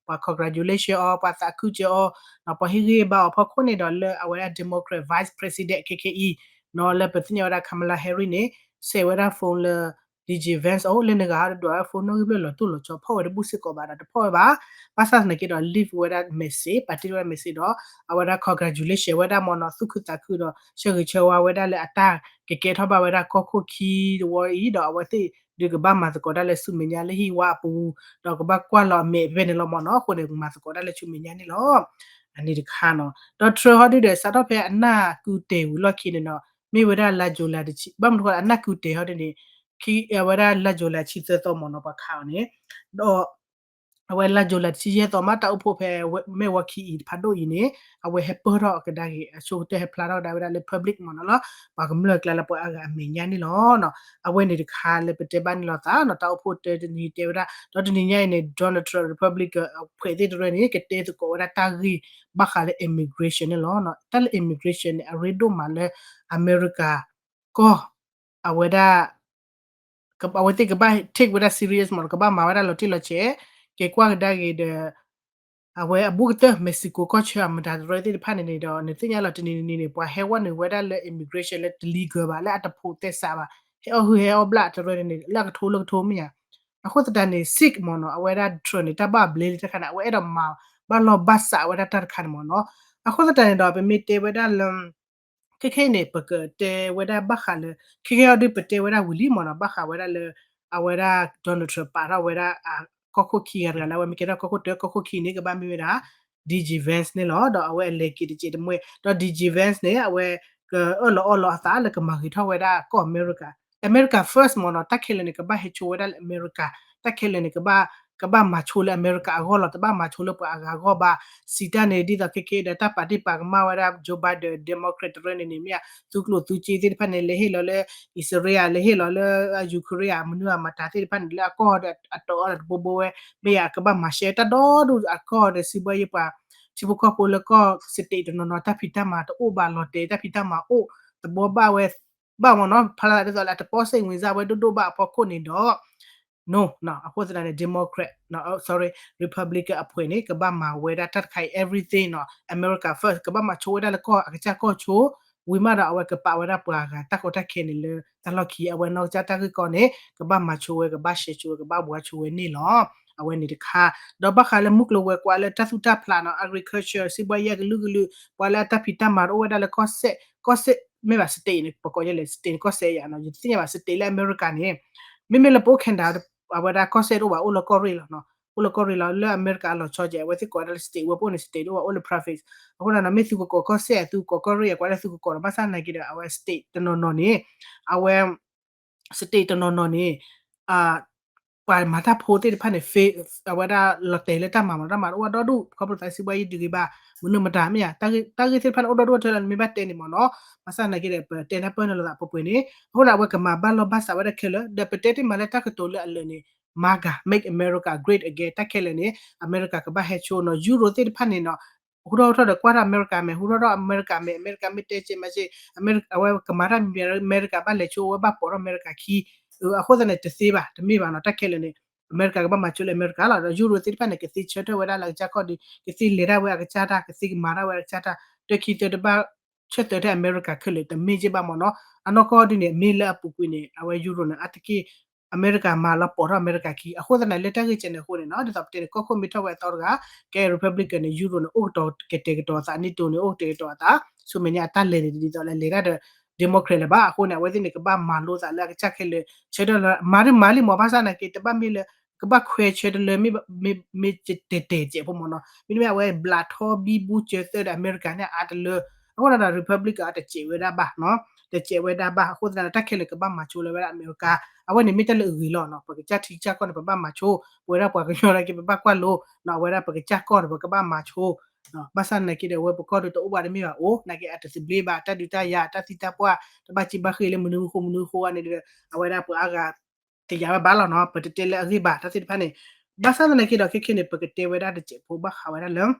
ပှၤ congratulation အီၤ ပှၤသးခုစၢၤအီၤ ပှၤဟ့ၣ်ဂံၢ်ဟ့ၣ်ဘါအီၤဖီခိၣ်န့ၣ်ဒီး လၢအဝဲဒၣ် Democrat Vice President ခဲခဲအံၤနီၤ လၢပသ့ၣ်ညါဝဲဒၣ် Kamala Harris န့ၣ် စဲးဝဲဒၣ် phone လၢ DJ Vance အအိၣ် လၢနဂၤအီၤဒီးဒွးဝဲ phone နီၣ်ဂံၢ်ဘျၢၣ်လီၤတိၢ်လီၤဆီ ဖီၣ်ဝဲတဘူၣ်စ့ၢ်ကီးဘၣ်ဒီး တဖီၣ်ဝဲဘၣ်. ဘၣ်ဆၣ်သနာ်က့ဒီး leave ဝဲဒၣ် message ပာ်တ့ၢ်ဝဲဒၣ် message ဒီး အဝဲဒၣ် congratulation ဝဲဒၣ်မ့ၢ်နီၤ သူၣ်ခုသးခုဒီး ဆၢဂ့ၤဆၢဝါဝဲဒၣ်လၢအတၢ်ကကဲထီၣ်ဘၣ်ဝဲဒၣ်ကီၢ်ခိၣ်ခံတဝီအံၤ ဒီးအဝဲသ့ၣ်ဒုးကဘၣ်မၤသကိးတၢ်လၢဆူမဲာ်ညါလၢဟံၣ်ဝါအပူၤ ဒီးကဘၣ်ကွၢ်လီၤအမဲာ်ဖဲန့ၣ်လီၤမ့ၢ်နီၤ. အဃိန့ၣ် မၤသကိးတၢ်လၢဆူမဲာ်ညါန့ၣ်လီၤ. အန့ၣ်တခါနီၤ ဒီး Trump ဟီဒုဒီး စးထီၣ်ဖဲအနၢ်ကူတဲာ်ဝံၤလီၢ်ခံန့ၣ်နီၤ မ့ၢ်ဝဲဒၣ်လါ July တဆံ ဘၣ်မနုၤဃိအနၢ်ကူတဲာ်ဟီဒုန့ၣ် ခံ အဝဲဒၣ်လါ July တဆံသၢသီမ့ၢ်နီၤ ပှၤခးအီၤန့ၣ် ဒီး အဝဲလါ July တဆံယဲၢ်သီမး တၢ်အိၣ်ဖှိၣ်ဖဲ Milwaukee အံၤဖးဒိၣ်အံၤန့ၣ် အဝဲဟဲပၢၢ်ထီၣ်ကဒါက့ၤ အဆိကတၢၢ်ဟဲဖျါထီၣ်ကဒါဝဲဒၣ်လၢ public မ့ၢ်နီၤလီၤ. ပှၤကမျၢၢ်အကျါလၢပှၤအါဂၤအမဲာ်ညါန့ၣ်လီၤ. အဝဲန့ၣ်တခါလၢပတဲဘၣ်န့ၣ်လီၤသးနီၤ တၢ်အိၣ်ဖှိၣ်တၢတနံၤတဲဝဲဒၣ် ဒီးတနံၤညါအံၤန့ၣ် Donald Trump Republican အဖှဲးသ့ၣ်တရၢန့ၣ် ကတဲသကိးဝဲဒၣ်တၢ်ဂ့ၢ်ဘၣ်ဃးလၢ immigration န့ၣ်လီၤ. တၢ်လၢ immigration န့ၣ် အရ့ဒိၣ်မးလၢ အမဲရကၤ ကီၢ် အဝဲဒၣ် အဝဲသ့ၣ်ကဘၣ် take ဝဲဒၣ် serious မ့ၢ်ဒီး ကဘၣ်မၤဝဲဒၣ်လီၤတံၢ်လီၤဆဲး က့ၤကွၢ်ကဒါက့ၤဒီး အဝဲအဘူးကတၢၢ် Mexico ကီၢ်ဆၢအမတၤတရၢသ့ၣ်တဖၣ်န့ၣ်န့ၣ်ဒီး နသ့ၣ်ညါလီၤတနံၤနံၤန့ၣ် ပှၤဟဲဝဲနုာ်ဝဲဒၣ်လၢ immigration လၢတ legal ဘၣ် လၢအတဖိးသဲစးဘၣ် ဟဲအီၣ်ဟုၣ်ဟဲအီၣ်ဘျၣ်တရၢန့ၣ်န့ၣ် လၢအကထိလၢကထိမ့ၢ်ဧါ. အဃိသတးန့ၣ် Six မ့ၢ်နီၤ အဝဲဒၣ် Trump န့ၣ် တၢ်ဘၣ်ဘျဲလံတခါန့ၣ် အဝဲအဲၣ်ဒိးမၤဘၣ်လီၢ်ဘၣ်စးဝဲဒၣ်တၢ်တခါန့ၣ်မ့ၢ်နီၤ. အဃိသတးန့ၣ်ဒီး ပမ့ၢ်တဲဝဲဒၣ်လၢ ခဲခဲအံၤန့ၣ် ပကတဲဝဲဒၣ်ဘၣ်ဃးလၢ ခဲခဲအံၤဒုးပတဲဝဲဒၣ်ဝံၤလံမ့ၢ်နီၤ ဘၣ်ဃးဝဲဒၣ်လၢ အဝဲဒၣ် Donald Trump ပာ်ထီၣ်ဝဲဒၣ် ကီၢ်ခိၣ်ခံဂၤတဂၤလၢအဝဲမ့ၢ်ကဲထီၣ်ကီၢ်ခိၣ်တၢ ကီၢ်ခိၣ်ခံန့ၣ် ကဘၣ်မ့ၢ်ဝဲဒၣ် DJ Vance န့ၣ်လီၤ. ဒီးအဝဲအလဲၤက့ၤတစဲးတမှဲ ဒီး DJ Vance န့ၣ် အဝဲကအၢၣ်လီၤအီလီၤအသးလၢကမၤဂ့ၤထီၣ်ဝဲဒၣ်ကီၢ်အမဲရကၤ America First မ့ၢ်နီၤ တၢ်ခဲလၢာ်န့ၣ် ကဘၣ်ဟဲဆိဝဲဒၣ်လၢအမဲရကၤ တၢ်ခဲလၢာ်န့ၣ် ကဘၣ်မၤဆိလၢအမဲရကၤအဂီၢ်လီၤ တဘၣ်မၤဆိလၢပှၤအဂၤအဂီၢ်ဘၣ် စံးတၢ်န့ၣ် ဒ်သိးခဲခဲဒီး တၢ်ပာ်တ့ၢ်ပာ်ကမၣ်ဝဲဒၣ် Joe Biden Democrat တရၢန့ၣ်န့ၣ် မ့ၢ်သုးကျိၤသုးစ့သ့ၣ်တဖၣ်န့ၣ် လဲၤဟ့ၣ်လီၤလၢ အံၣ်စရ့လး လဲၤဟ့ၣ်လီၤလၢ Ukraine မနုၤအမၤတၢ်သ့ၣ်တဖၣ်န့ၣ် လၢအကီၢ်ဒီးအတီအီဒီးတဘိဘိဝဲ မ့ၢ်ယကဘၣ်မၤရှဲတၢ်ဒီဒူၣ်အကီၢ်ဒီး စံးဘၣ်ယဲပှၤ ထံဖိကီၢ်ဖိလၢကီၢ် state တနီၤနီၤ တၢ်ဖံးတၢ်မၤတအိၣ်ဘၣ်လီၤတဲာ် တၢ်ဖံးတၢ်မၤအိၣ် သဘီဘၣ်ဝဲ ဘၣ်မ့ၢ်နီၤ ဖဲလၢဒ်သိးလၢအတပီၢ်စိတ်ဝင်စားဝဲဒိၣ်ဒိၣ်ဘၣ်အဖီခိၣ်န့ၣ်ဒီး no နီၤ အဃိသတးန့ၣ် Democrat နီၤ sorry Republican အဖှဲးန့ၣ် ကဘၣ်မၤဝဲဒၣ်တၢ်တခါအံၤ everything နီၤ America First ကဘၣ်မၤဆိဝဲဒၣ်လၢကီၢ်အကစၢ်ကီၢ်ဆိ ဝံၤမးဒီးအဝဲကပာ်ဝဲဒၣ်ပှၤဂၤတၢ်ကီတၢ်ခဲန့ၣ်လၢတၢ်လီၢ်ခံ အဝဲနီၢ်ကစၢ်တၢ်ဂ့ၢ်ကီန့ၣ် ကဘၣ်မၤဆိဝဲ ကဘၣ်ရှဲဆိဝဲ ကဘၣ်ဘှါဆိဝဲန့ၣ်လီၤ. အဝဲန့ၣ်တခါ ဒီးဘၣ်ဃးလၢမုၢ်ကျိၤဝဲၤကွာ်လၢတၢ်သူၣ်တၢ်ဖျးနီၤ agriculture စံးဘၣ်ယဲကလုာ်ကလုာ် ပှၤလၢအတၢ်ဖံးတၢ်မၤတအိၣ်ဝဲဒၣ်လၢကီၢ်စဲၣ် ကီၢ်စဲၣ် မ့ၢ်ဘၣ် state န့ၣ် ပကိးယဲလဲၣ် state န့ၣ် ကီၢ်စဲၣ်ယါနီၤ ယတသ့ၣ်ညါဘၣ် state လၢအမဲရကၤန့ၣ် မ့မ့ၢ်လၢပအိၣ် Canada အဝဲဒၣ်ကီၢ်စဲၣ်တအိၣ်ဘၣ် အိၣ်လၢကီၢ်ရ့ၣ်လီၤနီၤ အိၣ်လၢကီၢ်ရ့ၣ်လီၤ လၢအမဲရကၤအလီၤဆီကဲး အဝဲသ့ၣ်ကိးဝဲဒၣ်လၢ state ဝဲပအိၣ်န့ၣ် state တအိၣ်ဘၣ် အိၣ်လၢ province. အဃိန့ၣ်နီၤ မ့ၢ်သုကကိးကီၢ်စဲၣ် သုကကိးကီၢ်ရ့ၣ် အကွၢ်လၢသုကကိးဒီး ဘၣ်ဆၣ်သနာ်က့ဒီး အဝဲ state တနီၤနီၤန့ၣ် အဝဲ state တနီၤနီၤန့ၣ် ပှၤမၤတၢ်ဖိသ့ၣ်တဖၣ်န့ၣ် အဝဲဒၣ်လီၤတဲာ်လၢတၢ်မၤမၤတၢ်မၤတအိၣ်ဝဲဒီဒူၣ် ခီဖျိသးစံးဘၣ်ယံၤဒုးဂ့ၤဘၣ် မနုၤမတၤမ့ၢ်ဧါ တၢ်ဂ့ၢ်သ့ၣ်တဖၣ်န့ၣ် အိၣ်ဒီဒူၣ်အထၢလၢနမ့ၢ်ဘၣ်တဲန့ၣ်မ့ၢ်နီၤ ဘၣ်ဆၣ်သနာ်က့ဒီး ပတဲနၢ်ပၢၢ်နုာ်လိာ်သးပှဲၤပှဲၤန့ၣ် အဃိန့ၣ် အဝဲကမၤဘၣ်လီၢ်ဘၣ်စးဝဲဒၣ်ခဲလၢာ် ဒီးပတဲတ့ၢ်မးလၢတၢ်ကတိၤလၢအလၢာ်န့ၣ် MAGA, Make America Great Again တၢ်ခဲလၢာ်န့ၣ် အမဲရကၤကဘၣ်ဟဲဆိနီၤ ယူရိသ့ၣ်တဖၣ်န့ၣ်နီၤ ဟူထီၣ်ဟူထီၣ်ဒီးကွၢ်ထီၣ်အမဲရကၤမဲာ် ဟူထီၣ်ထီၣ်အမဲရကၤမဲာ် အမဲရကၤမ့ၢ်တဲကဲမးကဲ အဝဲကမၤတၢ်မံၤ အမဲရကၤဘၣ်လဲၤဆိ အဝဲဘၣ်ပိာ်ထီၣ်အမဲရကၤခံ အဃိသတးန့ၣ် တသ့ဘၣ် တမ့ၢ်ဘၣ်နီၤ တၢ်ခဲလၢာ်န့ၣ် အမဲရကၤကဘၣ်မၤဆိလၢအမဲရကၤလီၤ ဒီးယူရိသ့ၣ်တဖၣ်န့ၣ် ကသ့ဆၢထၢၣ်ဝဲဒၣ်လၢအကစၢ်ကီၢ်ဒီး ကသ့လဲၤတၢ်ဝဲအကစၢ်တၢ် ကသ့ကမၤတၢ်ဝဲအကစၢ်တၢ် တၢ်ခံသၢတဘၣ် ဆၢထၢၣ်ထဲအမဲရကၤခဲလၢာ် တမ့ၢ်က့ဘၣ်မ့ၢ်နီၤ အနီၢ်ကီၢ်ဒ်န့ၣ် မ့ၢ်လၢအပူၤကွံာ်န့ၣ် အဝဲယူရိန့ၣ် အါတက့ၢ် အမဲရကၤမၤလီၤပိာ်ထီၣ်အမဲရကၤခံ အဃိသတးန့ၣ် လၢတၢ်ဂ့ၢ်ကဲန့ၣ်အဃိန့ၣ်နီၤ ဒ်သိးပတဲန့ၣ် ကီၢ်ခိၣ်မ့ၢ်ထီၣ်ဝဲအသီတဂၤ ကဲ Republican န့ၣ် ယူရိန့ၣ် အိၣ်ကတဲာ်ကတီၤအသး NATO န့ၣ် အိၣ်ကတဲာ်ကတီၤအသး ဆူမဲာ်ညါအတၢ်လဲၤန့ၣ် ဒ်သိးလၢလဲၤတၢ်ဒီး Democrat လၢၤဘၣ် အဃိန့ၣ် အဝဲသ့ၣ်န့ၣ် ကဘၣ်မၤလိသးလၢအကစၢ်ခဲလၢာ် ဆၢထၢၣ်လၢ မၤဒ်မၤလံမ့ၢ် ဘၣ်ဆၣ်သနာ်က့ တဘၣ်မ့ၢ်လၢ ကဘၣ်ခွဲးဆၢတလၢ မ့ၢ်တဲာ်တဲာ်စဲးဖိမ့ၢ်နီၤ မ့တမ့ၢ်အဝဲဘျးထီဘံဘူစၢၤသၢဒီး အမဲရကၤန့ၣ်အါတလၢ အဃိသတးဒီး Republican အတစဲးဝဲဒၣ်ဘၣ် တစဲးဝဲဒၣ်ဘၣ် အဃိသတးဒီး တၢ်ခဲလၢာ်ကဘၣ်မၤဆိလၢဝဲဒၣ်အမဲရကၤ အဝဲန့ၣ်မ့ၢ်တၢ်လၢအဂ့ၤလီၤနီၤ ပကစၢ်ထံကစၢ်ကီၢ်န့ၣ် ပဘၣ်မၤဆိ ပဝဲဒၣ်ပှၤကညီနာ်က့ ပဘၣ်ကွၢ်လိ အဝဲဒၣ်ပကစၢ်ကီၢ်န့ၣ် ပကဘၣ်မၤဆိ ဘၣ်ဆၣ်သနာ်က့ဒီး အဝဲပကီၢ်ဒုးတအိၣ်ဘၣ်တမ့ၢ်ဘၣ်အိၣ် နာ်က့အတသဘျ့ဘၣ် တၢ်ဒုးတၢ်ယၤ တၢ်သံတၢ်ပှၢ် တဘၣ်စံးဘၣ်ဃ့ၢ်လၢမနုၤအဃိမနုၤအဃိန့ၣ်ဒီး အဝဲဒၣ်ပှၤအါဂၤ တယာ်ဝဲဘၣ်လီၤနီၤ ပတတဲလၢအဂ့ၢ်ဘၣ် တၢ်သ့ၣ်တဖၣ်န့ၣ် ဘၣ်ဆၣ်သနာ်က့ဒီး ခဲခဲန့ၣ် ပကတဲဝဲဒၣ်တစဲးဖိဘၣ်ဃးဝဲဒၣ်လၢ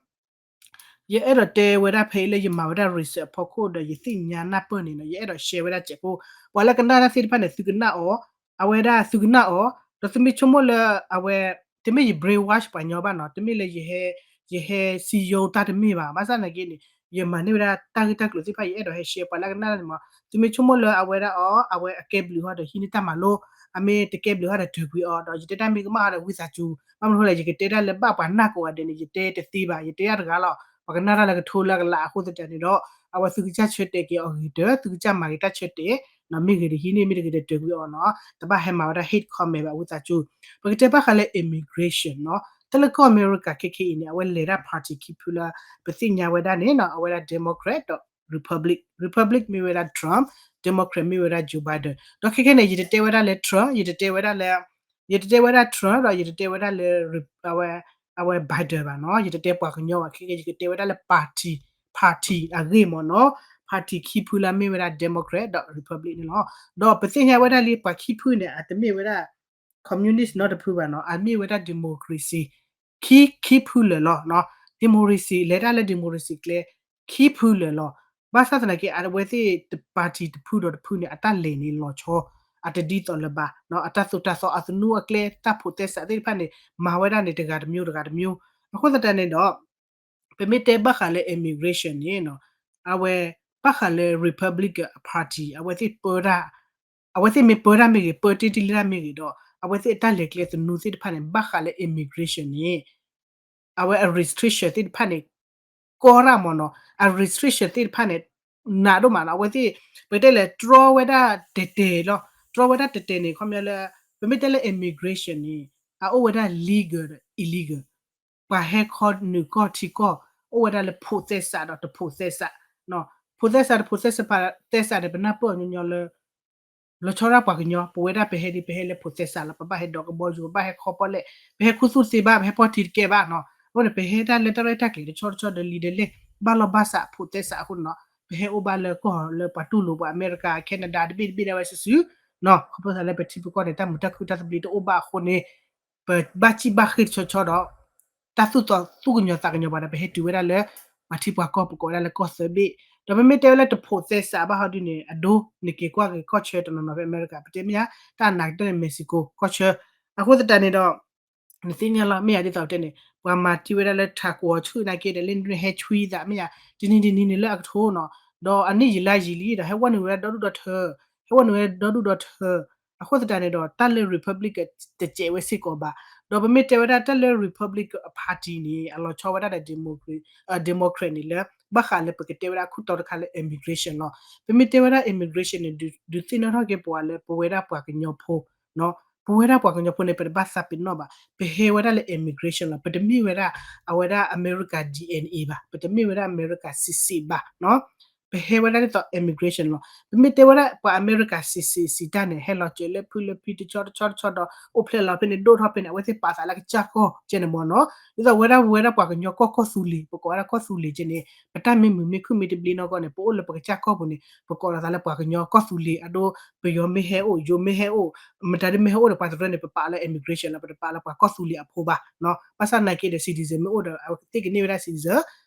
ယအဲၣ်ဒိးတဲဝဲဒၣ်ဖဲအံၤလၢယမၤဝဲဒၣ် research အဖီခိၣ်ဒီး ယသ့ၣ်ညါနၢ်ပၢၢ်န့ၣ်နီၤ ယအဲၣ်ဒိး share ဝဲဒၣ်စဲးဖိ ပှၤလၢကနၣ်တၢ်သ့ၣ်တဖၣ်န့ၣ် သုကနၣ်အီၤ အဝဲဒၣ်သုကနၣ်အီၤ ဒီးသုမ့ၢ်ဆိကမိၣ်လၢ အဝဲ တမ့ၢ်ယ brainwash ပှၤကညီဘၣ်နီၤ တမ့ၢ်လၢ ယဟဲစံယိတၢ်တမ့ၢ်ဘၣ် ဘၣ်ဆၣ်သနာ်က့န့ၣ် ယမၤန့ၢ်ဝဲဒၣ်တၢ်ဂ့ၢ်တၢ်ကျိၤသ့ၣ်တဖၣ် ယအဲၣ်ဒိးဟဲ share ပှၤလၢကနၣ်န့ၣ်မး သုမ့ၢ်ဆိကမိၣ်လၢအဝဲဒၣ်အီၤ အဝဲအကဲဘျုးဟီဒီးဟံးန့ၢ်တၢ်မၤလိ အမ့ၢ်တကဲဘျုးဟီဒီးတၢၢ်ကွံာ်အီၤ ဒီးယတဲတၢ်မ့ၢ်ကမၣ်ဟီဒီးဝံသးစူၤ ဘၣ်မနုၤအဃိလဲၣ် ယကတဲဒၣ်လၢဘၣ်ပှၤနၢ်ကိးဂၤဒဲးန့ၣ် ယတဲတသ့ဘၣ် ယတဲဒၣ်တဂၤလီၤ ပှၤကနၣ်တၢ်လၢကထိလၢကလးအဃိသတးန့ၣ်ဒီး အဝဲသုကစၢ်ဆၢတဲာ်က့ၤအီၤဂ့ၤတၢၢ် သုကစၢ်မၤက့ၤတၢ်ဆၢတဲာ် မ့ၢ်ဂ့ၤတဟံးန့ၢ် မ့ၢ်တဂ့ၤတတၢၢ်ကွံာ်အီၤနီၤ တဘၣ်ဟဲမၤဝဲဒၣ် hate comment ဘၣ်ဝံသးစူၤ ပကတဲဘၣ်ဃးလၢ immigration နီၤ တၢ်လၢကီၢ်အမဲရကၤခဲခဲအံၤန့ၣ် အဝဲလဲၤဒၣ် party ခံဖုလၢ ပသ့ၣ်ညါဝဲဒၣ်န့ၣ်နီၤ အဝဲဒၣ် Democrat ဒီး Republic, Republic မ့ၢ်ဝဲဒၣ် Trump, Democrat မ့ၢ်ဝဲဒၣ် Joe Biden ဒီးခဲခဲန့ၣ် ယတတဲဝဲဒၣ်လၢ Trump ယတတဲဝဲဒၣ်လၢ ယတတဲဝဲဒၣ် Trump ဒီးယတတဲဝဲဒၣ်လၢ အဝဲ အဝဲ Biden ဘၣ်နီၤ ယတတဲပှၤကညီဘၣ် ခဲခဲယကတဲဝဲဒၣ်လၢ party, party အဂ့ၢ်မ့ၢ်နီၤ party ခံဖုလၢမ့ၢ်ဝဲဒၣ် Democrat ဒီး Republic န့ၣ်လီၤ ဒီးပသ့ၣ်ညါဝဲဒၣ်လံ ပှၤခံဖုန့ၣ် အတမ့ၢ်ဝဲဒၣ် communist နီတဖုဘၣ်နီၤ အမ့ၢ်ဝဲဒၣ် democracy ခံ ခံဖုလၢာ်လီၤ democracy လဲၤတၢ်လၢ democracy ကျဲ ခံဖုလၢာ်လီၤ ဘၣ်ဆၣ်သနာ်က့ အဝဲသ့ၣ် party တဖုဒီးတဖုန့ၣ် အတၢ်လဲၤန့ၣ်လီၤဆီ အတဒ်သိးလၢၤဘၣ် အတၢ်သိၣ်တၢ်သီ အသနူအကျဲ တၢ်ဖိးသဲစးသ့ၣ်တဖၣ်န့ၣ် မၤဝဲဒၣ်န့ၣ် တဂၤတမျိုး တဂၤတမျိုး အဃိသတးန့ၣ်ဒီး ပမ့ၢ်တဲဘၣ်ဃးလၢ immigration န့ၣ်နီၤ အဝဲ ဘၣ်ဃးလၢ Republican Party အဝဲသ့ၣ်ပၢတၢ် အဝဲသ့ၣ်မ့ၢ်ပၢတၢ်မ့ၢ်ဂ့ၤ ပၢတ့ၢ်တ့ၢ်လံတၢ်မ့ၢ်ဂ့ၤဒီး အဝဲသ့ၣ်အတၢ်လဲၤကျဲသနူသ့ၣ်တဖၣ်န့ၣ် ဘၣ်ဃးလၢ immigration န့ၣ် အဝဲအ restriction သ့ၣ်တဖၣ်န့ၣ် ကီတၢ်မ့ၢ်နီၤ အ restriction သ့ၣ်တဖၣ်န့ၣ် နးဒိၣ်မးနီၤ အဝဲသ့ၣ် ပတဲလဲၤတြီဝဲဒၣ် တဲာ်တဲာ်လီၤ တြီဝဲဒၣ်တဲာ်တဲာ်န့ၣ် ခီပညီလၢ ပမ့ၢ်တဲလၢ immigration န့ၣ် အအိၣ်ဝဲဒၣ် legal ဒီး illegal ပှၤဟဲခီနုာ်ကီၢ်ထံကီၢ် အိၣ်ဝဲဒၣ်လၢဖိးသဲစးဒီးတဖိးသဲစး ဖိးသဲစးတဖိးသဲစး သဲစးန့ၣ် ပနၢ်ပၢၢ်အီၤညီညီလၢ လီၤဆီဒၣ်ပှၤကညီ ပဝဲဒၣ်ပဟဲဒ် ပဟဲလၢဖိးသဲစးလီၤ ပဘၣ်ဟဲဒိးကဘီယူၤ ပဘၣ်ဟဲခီပီၣ်လဲၣ် ပဟဲခူသူၣ်တသ့ဘၣ် ပဟဲဖီၣ်ထံတကဲဘၣ်နီၤ အဃိန့ၣ် ပဟဲဒၣ်လၢတၢ်ရဲၣ်တၢ်ကျဲၤတဆီတဆီဒီးလံဒီးလဲၣ် ဘၣ်လီၢ်ဘၣ်စးဖိးသဲစးအဃိန့ၣ်နီၤ ပဟဲအိၣ်ဘၣ်လၢကီၢ်လၢပှၤတူၢ်လိာ်ပှၤအမဲရကၤ Canada တဘ့ၣ်တဘ့ၣ်ဒၣ်ဝဲစုာ်စုာ်နီၤ ခီဖျိသးလၢပထံပကီၢ်န့ၣ် တၢ်မုာ်တၢ်ခုၣ်တၢ်သဘျ့တအိၣ်ဘၣ်အဃိန့ၣ် ပဘၣ်စံၣ်ဘၣ်ဃ့ၢ်တဆီဆီဒီး တၢ်သူၣ်သးသူၣ်ကညီၤသးကညီၤပှၤဒီး ပဟဲတုၤဝဲဒၣ်လၢ ပှၤထံပှၤကီၢ် ပကိးဝဲဒၣ်လၢကီၢ်သၢဘ့ၣ် ဒီးပမ့ၢ်တဲဝဲလၢတဖိးသဲစးဘၣ်ဟီဒုန့ၣ် အဒိ နက့ၤကွၢ်က့ၤကီၢ်ဆၢတနီၤနီၤဖဲအမဲရကၤ ပတဲမ့ၢ်ဧါ တၢ်အနာ်ကတၢၢ်န့ၣ် Mexico ကီၢ်ဆၢ အဃိသတးန့ၣ်ဒီး နသ့ၣ်ညါလီၤ မ့ၢ်ယၤဒ်သိးပတဲန့ၣ် ပှၤမၤတံၢ်ဝဲဒၣ်လၢထးကိးဆူၣ်နာ်က့ဒီး လၢနဟဲဆွံသးမ့ၢ်ယၤ တနံၤတနံၤန့ၣ်လၢအကထိနီၤ ဒီးအနံၣ်ယံာ်လါယံာ်လံဒီး ဟဲဝဲနုာ်ဝဲဒၣ်ဒီဒူၣ်ဒီထၢ ဟဲဝဲနုာ်ဝဲဒၣ်ဒီဒူၣ်ဒီထၢ အဃိသတးန့ၣ်ဒီး တၢ်လၢ Republican တစဲးဝဲစ့ၢ်ကီးဘၣ် ဒီးပမ့ၢ်တဲဝဲဒၣ်တၢ်လၢ Republican Party န့ၣ် အလီၤဆီဝဲဒၣ်ဒီး Democrat န့ၣ်လၢ ဘၣ်ဃးလၢပကတဲဝဲဒၣ်ခိၣ်တီတခါလၢ immigration လီၤ ပမ့ၢ်တဲဝဲဒၣ် immigration န့ၣ် ဒုးသ့ၣ်နီၣ်ထီၣ်က့ၤပှၤလၢပဝဲဒၣ်ပှၤကညီဖိနီၤ ပဝဲဒၣ်ပှၤကညီဖိန့ၣ် ပတဘၣ်သးပ့ၤနီၣ်ဘၣ်, ပဟဲဝဲဒၣ်လၢ immigration လီၤ, ပတမ့ၢ်ဝဲဒၣ် အဝဲဒၣ် America D N A ဘၣ်, ပတမ့ၢ်ဝဲဒၣ် America citizen ဘၣ်နီၤ, ပဟဲဝဲဒၣ်ဒ်သိး immigration လီၤ. ပမ့ၢ်တဲဝဲဒၣ်ပှၤ America citizen တၢ်န့ၣ် ဟဲလီၤစၢၤလၢဖုလၢဖံတဆီတဆီတဆီဒီး အိၣ်ဖျဲၣ်လီၤဖဲန့ၣ် ဒိၣ်ထီၣ်ဖဲန့ၣ် အဝဲသ့ၣ်ပာ်သးလၢကစၢ်ကီၢ်ကဲန့ၣ်မ့ၢ်နီၤ, ဒ်သိးဝဲဒၣ်ပဝဲဒၣ်ပှၤကညီကီၢ်ကီၢ်သူလ့ၤ ပကိးဝဲဒၣ်ကီၢ်သူလ့ၤကဲန့ၣ် ပတၢ်မ့ၢ်မုာ်မ့ၢ်ခုၣ်မ့ၢ်တဘျ့နီၢ်ကီၢ်န့ၣ် ပအိၣ်လၢပကစၢ်ကီၢ်ပူၤန့ၣ် ပကိးလီၤသးလၢပှၤကညီကီၢ်သူလ့ၤ, အဒိ ပယီၤမ့ၢ်ဟဲအိၣ် ယိၤမ့ၢ်ဟဲအိၣ် မတၤဒ်မ့ၢ်ဟဲအိၣ်ဒီးပှၤတရၢန့ၣ် ပပာ်လၢ immigration လီၤ, ပတပာ်လၢပှၤကီၢ်သူလ့ၤအဖိဘၣ်နီၤ, ဘၣ်ဆၣ်သနာ်က့ဒီး citizen မ့ၢ်အိၣ်ဒီး အဝဲသ့ၣ်ကန့ၢ်ဝဲဒၣ် citizen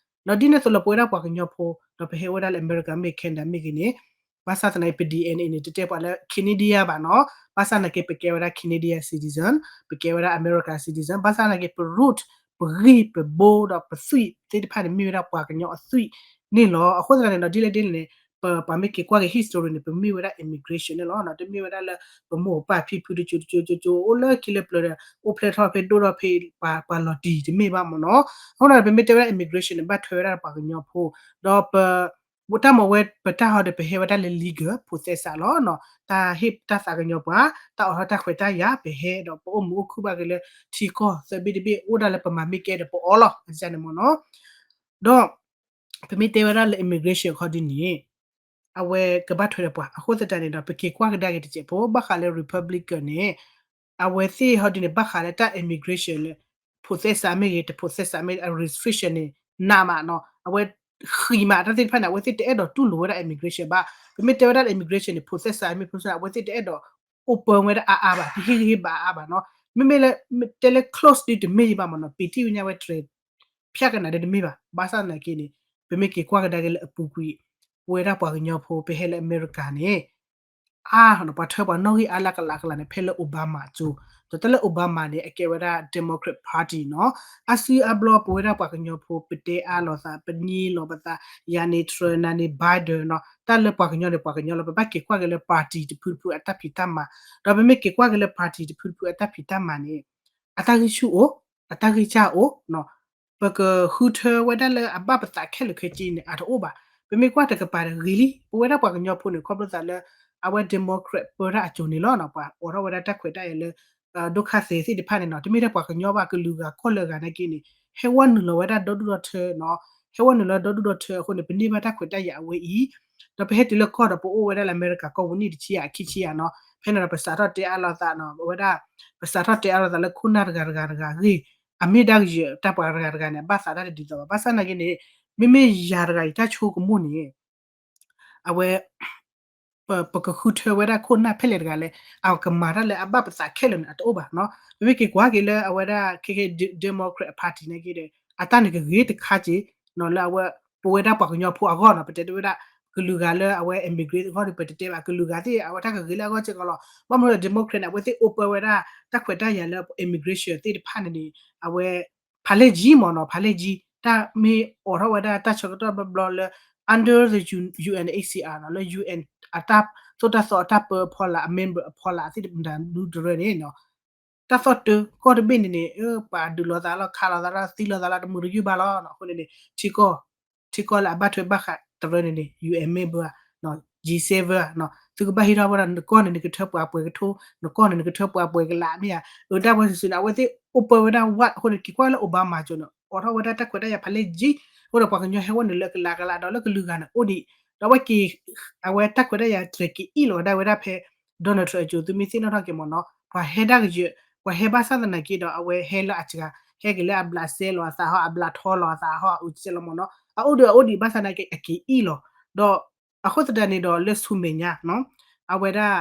ဒီးဒ်န့ၣ်အသိးလၢပဝဲဒၣ်ပှၤကညီဖိ ဒီးပဟဲဝဲဒၣ်လၢ America မ့ၢ် Canada မ့ၢ်ဂ့ၤန့ၣ် ဘၣ်ဆၣ်သနာ်က့ ပ D N A န့ၣ် တတဲပှၤလၢ Canadian ဘၣ်နီၤ, ဘၣ်ဆၣ်သနာ်က့ ပကဲဝဲဒၣ် Canadian citizen, ပကဲဝဲဒၣ် America citizen, ဘၣ်ဆၣ်သနာ်က့ ပ root ပဂံၢ်ပဘါဒီးပသွံၣ်သ့ၣ်တဖၣ်န့ၣ် မ့ၢ်ဝဲဒၣ်ပှၤကညီအသွံၣ်န့ၣ်လီၤ. အဃိသတးန့ၣ်ဒီး ဒ်လဲၣ်ဒ်လဲၣ်န့ၣ် ပ ပှၤမ့ၢ်က့ၤကွၢ်က့ၤ history န့ၣ် ပမ့ၢ်ဝဲဒၣ် immigration န့ၣ်လီၤ. တမ့ၢ်ဝဲဒၣ်လၢပမိၢ်ပပၢ်ဖံဖုတစိၤတစိၤစိၤစိၤ အိၣ်လၢခံလၢပျၢၤဒီး အိၣ်ဖျဲၣ်ထီၣ်ဖဲဒိၣ်ထီၣ်ဖဲ ပှၤလီၤတံၢ်တမ့ၢ်ဘၣ်မ့ၢ်နီၤ. အဃိဒီး ပမ့ၢ်တဲဝဲဒၣ် immigration န့ၣ် ဘၣ်ထွဲဝဲဒၣ်ပှၤကညီဖိ ဒီးပ တၢ်မၤဝဲပတၢ်ဟီဒီး ပဟဲဝဲဒၣ်လၢ legal process လီၤ. တၢ်ဟ့ၣ်တၢ်သးကညီၤပှၤ တၢ်အိးထီၣ်တၢ်ခွဲးတၢ်ယာ် ပဟဲဒီးပအိၣ်မုာ်အိၣ်ခုၣ်ဘၣ်က့ၤလၢထံကီၢ်သၢဘ့ၣ်တဘ့ၣ် အိၣ်ဒၣ်လၢပမၤမ့ၢ်ကဲဒီးပအီလီၤ န့ၣ်မ့ၢ်နီၤ. ဒီး ပမ့ၢ်တဲဝဲဒၣ်လၢ immigration ခီဒ်န့ၣ် အဝဲကဘၣ်ထွဲဒီးပှၤ အဃိသတးန့ၣ်ဒီး ပက့ၤကွၢ်ကဒါက့ၤတစဲးဖိ ဘၣ်ဃးလၢ Republican န့ၣ် အဝဲသ့ၣ်ဟီဒ်န့ၣ် ဘၣ်ဃးလၢတၢ် immigration လၢ process မ့ၢ်ဂ့ၤ တ process မ့ၢ်ဂ့ၤ အ restriction န့ၣ် နးမးနီၤ. အဝဲဃံးမးတၢ်သ့ၣ်တဖၣ်န့ၣ် အဝဲသ့ၣ်တအဲၣ်ဒိးတူၢ်လိာ်ဝဲဒၣ် immigration ဘၣ်. ပမ့ၢ်တဲဝဲဒၣ်လၢ immigration န့ၣ် process မ့ၢ် process အဝဲသ့ၣ်တအဲၣ်ဒိး open ဝဲဒၣ်အါအါဘၣ်, တဟ့ၣ်ဂံၢ်ဟ့ၣ်ဘါအါအါဘၣ်နီၤ. မ့မ့ၢ်လၢ တဲလၢ close ဒ်တမ့ၢ်ယဘၣ်မ့ၢ်နီၤ, ပံာ်တံၢ်ဝဲညါဝဲတြဲၤ ဖျါကနၣ်ဒီးတမ့ၢ်ဘၣ်. ဘၣ်ဆၣ်သနာ်က့န့ၣ် ပမ့ၢ်က့ၤကွၢ်ကဒါက့ၤလၢအပူၤကွံာ် ပဝဲဒၣ်ပှၤကညီဖိ ပဟဲလၢအမဲရကၤန့ၣ် အါနီၤ ပှၤထၢပှၤနီၣ်ဂံၢ်အါလၢကလးကလးန့ၣ် ဖဲလၢ Obama အစိၤ, ဒီးတၢ်လၢ Obama န့ၣ် အကဲဝဲဒၣ် Democrat Party နီၤ. အါစုအါဘျီပဝဲဒၣ်ပှၤကညီဖိ ပတဲအါလိာ်သး ပညံလိာ်ပသး ယၤန့ၣ် Trump နၤန့ၣ် Biden နီၤ. တၢ်လၢပှၤကညီန့ၣ် ပှၤကညီလီၤ. ပဘၣ်က့ၤကွၢ်က့ၤလၢ party တဖုတဖုအတၢ်ဖံးတၢ်မၤ, ဒီးပမ့ၢ်က့ၤကွၢ်က့ၤလၢ party တဖုတဖုအတၢ်ဖံးတၢ်မၤန့ၣ် အတၢ်ဂံၢ်ဆူၣ်အိၣ်, အတၢ်ဂံၢ်စၢ်အိၣ်နီၤ. ပကဃုထၢဝဲဒၣ်လၢအဘၣ်ပသးခဲလၢာ်ခဲဆ့န့ၣ် အတအိၣ်ဘၣ်. ပမ့ၢ်ကွၢ်တကပၤဒီးဂ့ၤလံ. ပဝဲဒၣ်ပှၤကညီဖိန့ၣ် ခီဖျိသးလၢ အဝဲ Democrat ပၢတၢ်အစိၤန့ၣ်လီၤ. ပှၤအိးထီၣ်ဝဲဒၣ်တၢ်ခွဲးတၢ်ယာ်လၢ ဒုက္ခသည် သ့ၣ်တဖၣ်န့ၣ်နီၤ, တမ့ၢ်ထဲပှၤကညီဘၣ် ကလုာ်ဂၤကီၢ်လၢဂၤနာ်က့န့ၣ် ဟဲဝဲနုာ်လီၤဝဲဒၣ်ဒီဒူၣ်ဒီထၢနီၤ, ဟဲဝဲနုာ်လီၤဒီဒူၣ်ဒီထၢအဃိန့ၣ် ပန့ၢ်ဘၣ်တၢ်ခွဲးတၢ်ယာ်အဝဲအံၤ, ဒီးပဟဲတုၤလၢကီၢ်ဒီးပအိၣ်ဝဲဒၣ်လၢအမဲရကၤကီၢ်ပူၤနံၣ်တဆံယဲၢ်အခံဆံယဲၢ်နီၤ, ဖဲန့ၣ်ဒီးပစးထီၣ်တဲအါလိာ်သးနီၤ, အဝဲဒၣ် ပစးထီၣ်တဲအါလိာ်သးလၢခိၣ်နၢ်တဂၤတဂၤတဂၤဂ့ၢ်, အမ့ၢ်ဒၣ်ကယဲၢ်တၢ်ပှၤတဂၤတဂၤန့ၣ် အဘၣ်သးတၢ်တဒ်သိးဘၣ်. ဘၣ်ဆၣ်နာ်က့န့ၣ် မ့မ့ၢ်ယၤတဂၤအံၤတၢ်ဆိကမိၣ်န့ၣ် အဝဲ ပ ပကဃုထၢဝဲဒၣ်ခိၣ်နၢ်ဖဲလဲၣ်တဂၤလဲၣ်, အကမၤတၢ်လၢအဘၣ်ပသးခဲလၢာ်န့ၣ် အတအိၣ်ဘၣ်နီၤ. ပမ့ၢ်က့ၤကွၢ်က့ၤလၢအဝဲဒၣ် ခဲခဲ Democrat Party နာ်က့ဒီး အတၢ်န့ၣ်ကဂ့ၤတခါက့ၤနီၤ လၢအဝဲ ပဝဲဒၣ်ပှၤကညီဖိအဂီၢ်နီၤ, ပတဲတဝဲဒၣ် ကလုာ်ဂၤလၢအဝဲ immigrant အဂီၢ်ဒီး ပတတဲဘၣ်, ကလုာ်ဂၤသ့ၣ် အဝဲတၢ်ကဂ့ၤလၢအဂီၢ်စ့ၢ်ကီးလီၤ. ဘၣ်မနုၤဒီး Democrat န့ၣ် အဝဲသ့ၣ် open ဝဲဒၣ် တၢ်ခွဲးတၢ်ယာ်လၢ immigration သ့ၣ်တဖၣ်န့ၣ်န့ၣ် အဝဲ ဖးလဲၢ်ယံၤမ့ၢ်နီၤ, ဖးလဲၢ်ယံၤ, တၢ်မ့ၢ်အိးထီၣ်ဝဲဒၣ်တၢ်ဆၢကတီၢ်ဘျီဘျီလၢ under the U- UNHCR နီၤ, လၢ UN အတၢ်သိၣ်တၢ်သီအတၢ်ပၢအဖီလာ် အ member အဖီလာ် အသ့ၣ်တဖၣ်ဒူတရၢန့ၣ်နီၤ, တၢ်သီၣ်တၢၢ်ကီၢ်တဘ့ၣ်န့ၣ်န့ၣ် ပှၤဒုးလိာ်သးလီၤ ခးလိာ်သးလီၤ သံလိာ်သးလီၤ တမုာ်တယုၢ်ဘၣ်လီၤ. အဃိန့ၣ်န့ၣ် ထံကီၢ် ထံကီၢ်လၢအဘၣ်ထွဲဘၣ်ဃးတရၢန့ၣ်န့ၣ် UN member ဧါ, G seven ဧါ, သုကဘၣ်ဟံးထီၣ်ဝဲဒၣ် နကီၢ်န့ၣ် နကထၢပှၤပှဲၤကထိ, နကီၢ်န့ၣ် နကထၢပှၤပှဲၤကလးမ့ၢ်ဧါ, အတၢ်ဝဲစုာ်စုာ်န့ၣ် အဝဲသ့ၣ် open ဝဲဒၣ် ဝၣ် အဃိန့ၣ် က့ၤကွၢ်လၢ Obama အစိၤန့ၣ် အိးထီၣ်ဝဲဒၣ်တၢ်ခွဲးတၢ်ယာ်ဖးလဲၢ်ယံၤ, အဃိဒီးပှၤကညီဟဲဝဲနုာ်လၢကလးကလးဒီးလၢကလုာ်ဂၤန့ၣ်အိၣ်ဒံး, ဒီးအဝဲက့ၤ အဝဲတၢ်ခွဲးတၢ်ယာ်တြဲၤက့ၤအ့ၣ်လီၤဝဲဒၣ်ဝဲဒၣ်ဖဲ Donald Trump အစိၤ သုမ့ၢ်သ့ၣ်နီၣ်ထီၣ်က့ၤမ့ၢ်နီၤ, ပှၤဟဲဒၣ်ကယၢၤ, ပှၤဟဲဘၣ်ဆၣ်သနာ်က့ဒီး အဝဲဟဲလၢအစှၤ, ဟဲက့ၤလၢအဘျးစဲလီၤအသးဟီ အဘျးထီလီၤအသးဟီ အအူစဲလီၤမ့ၢ်နီၤ, အအိၣ်ဒီးအအိၣ်ဒံးဘၣ်ဆၣ်သနာ်က့ အက့ၤအ့ၣ်လီၤ, ဒီးအဃိသတးန့ၣ်ဒီးလၢဆူမဲာ်ညါနီၤ, အဝဲဒၣ်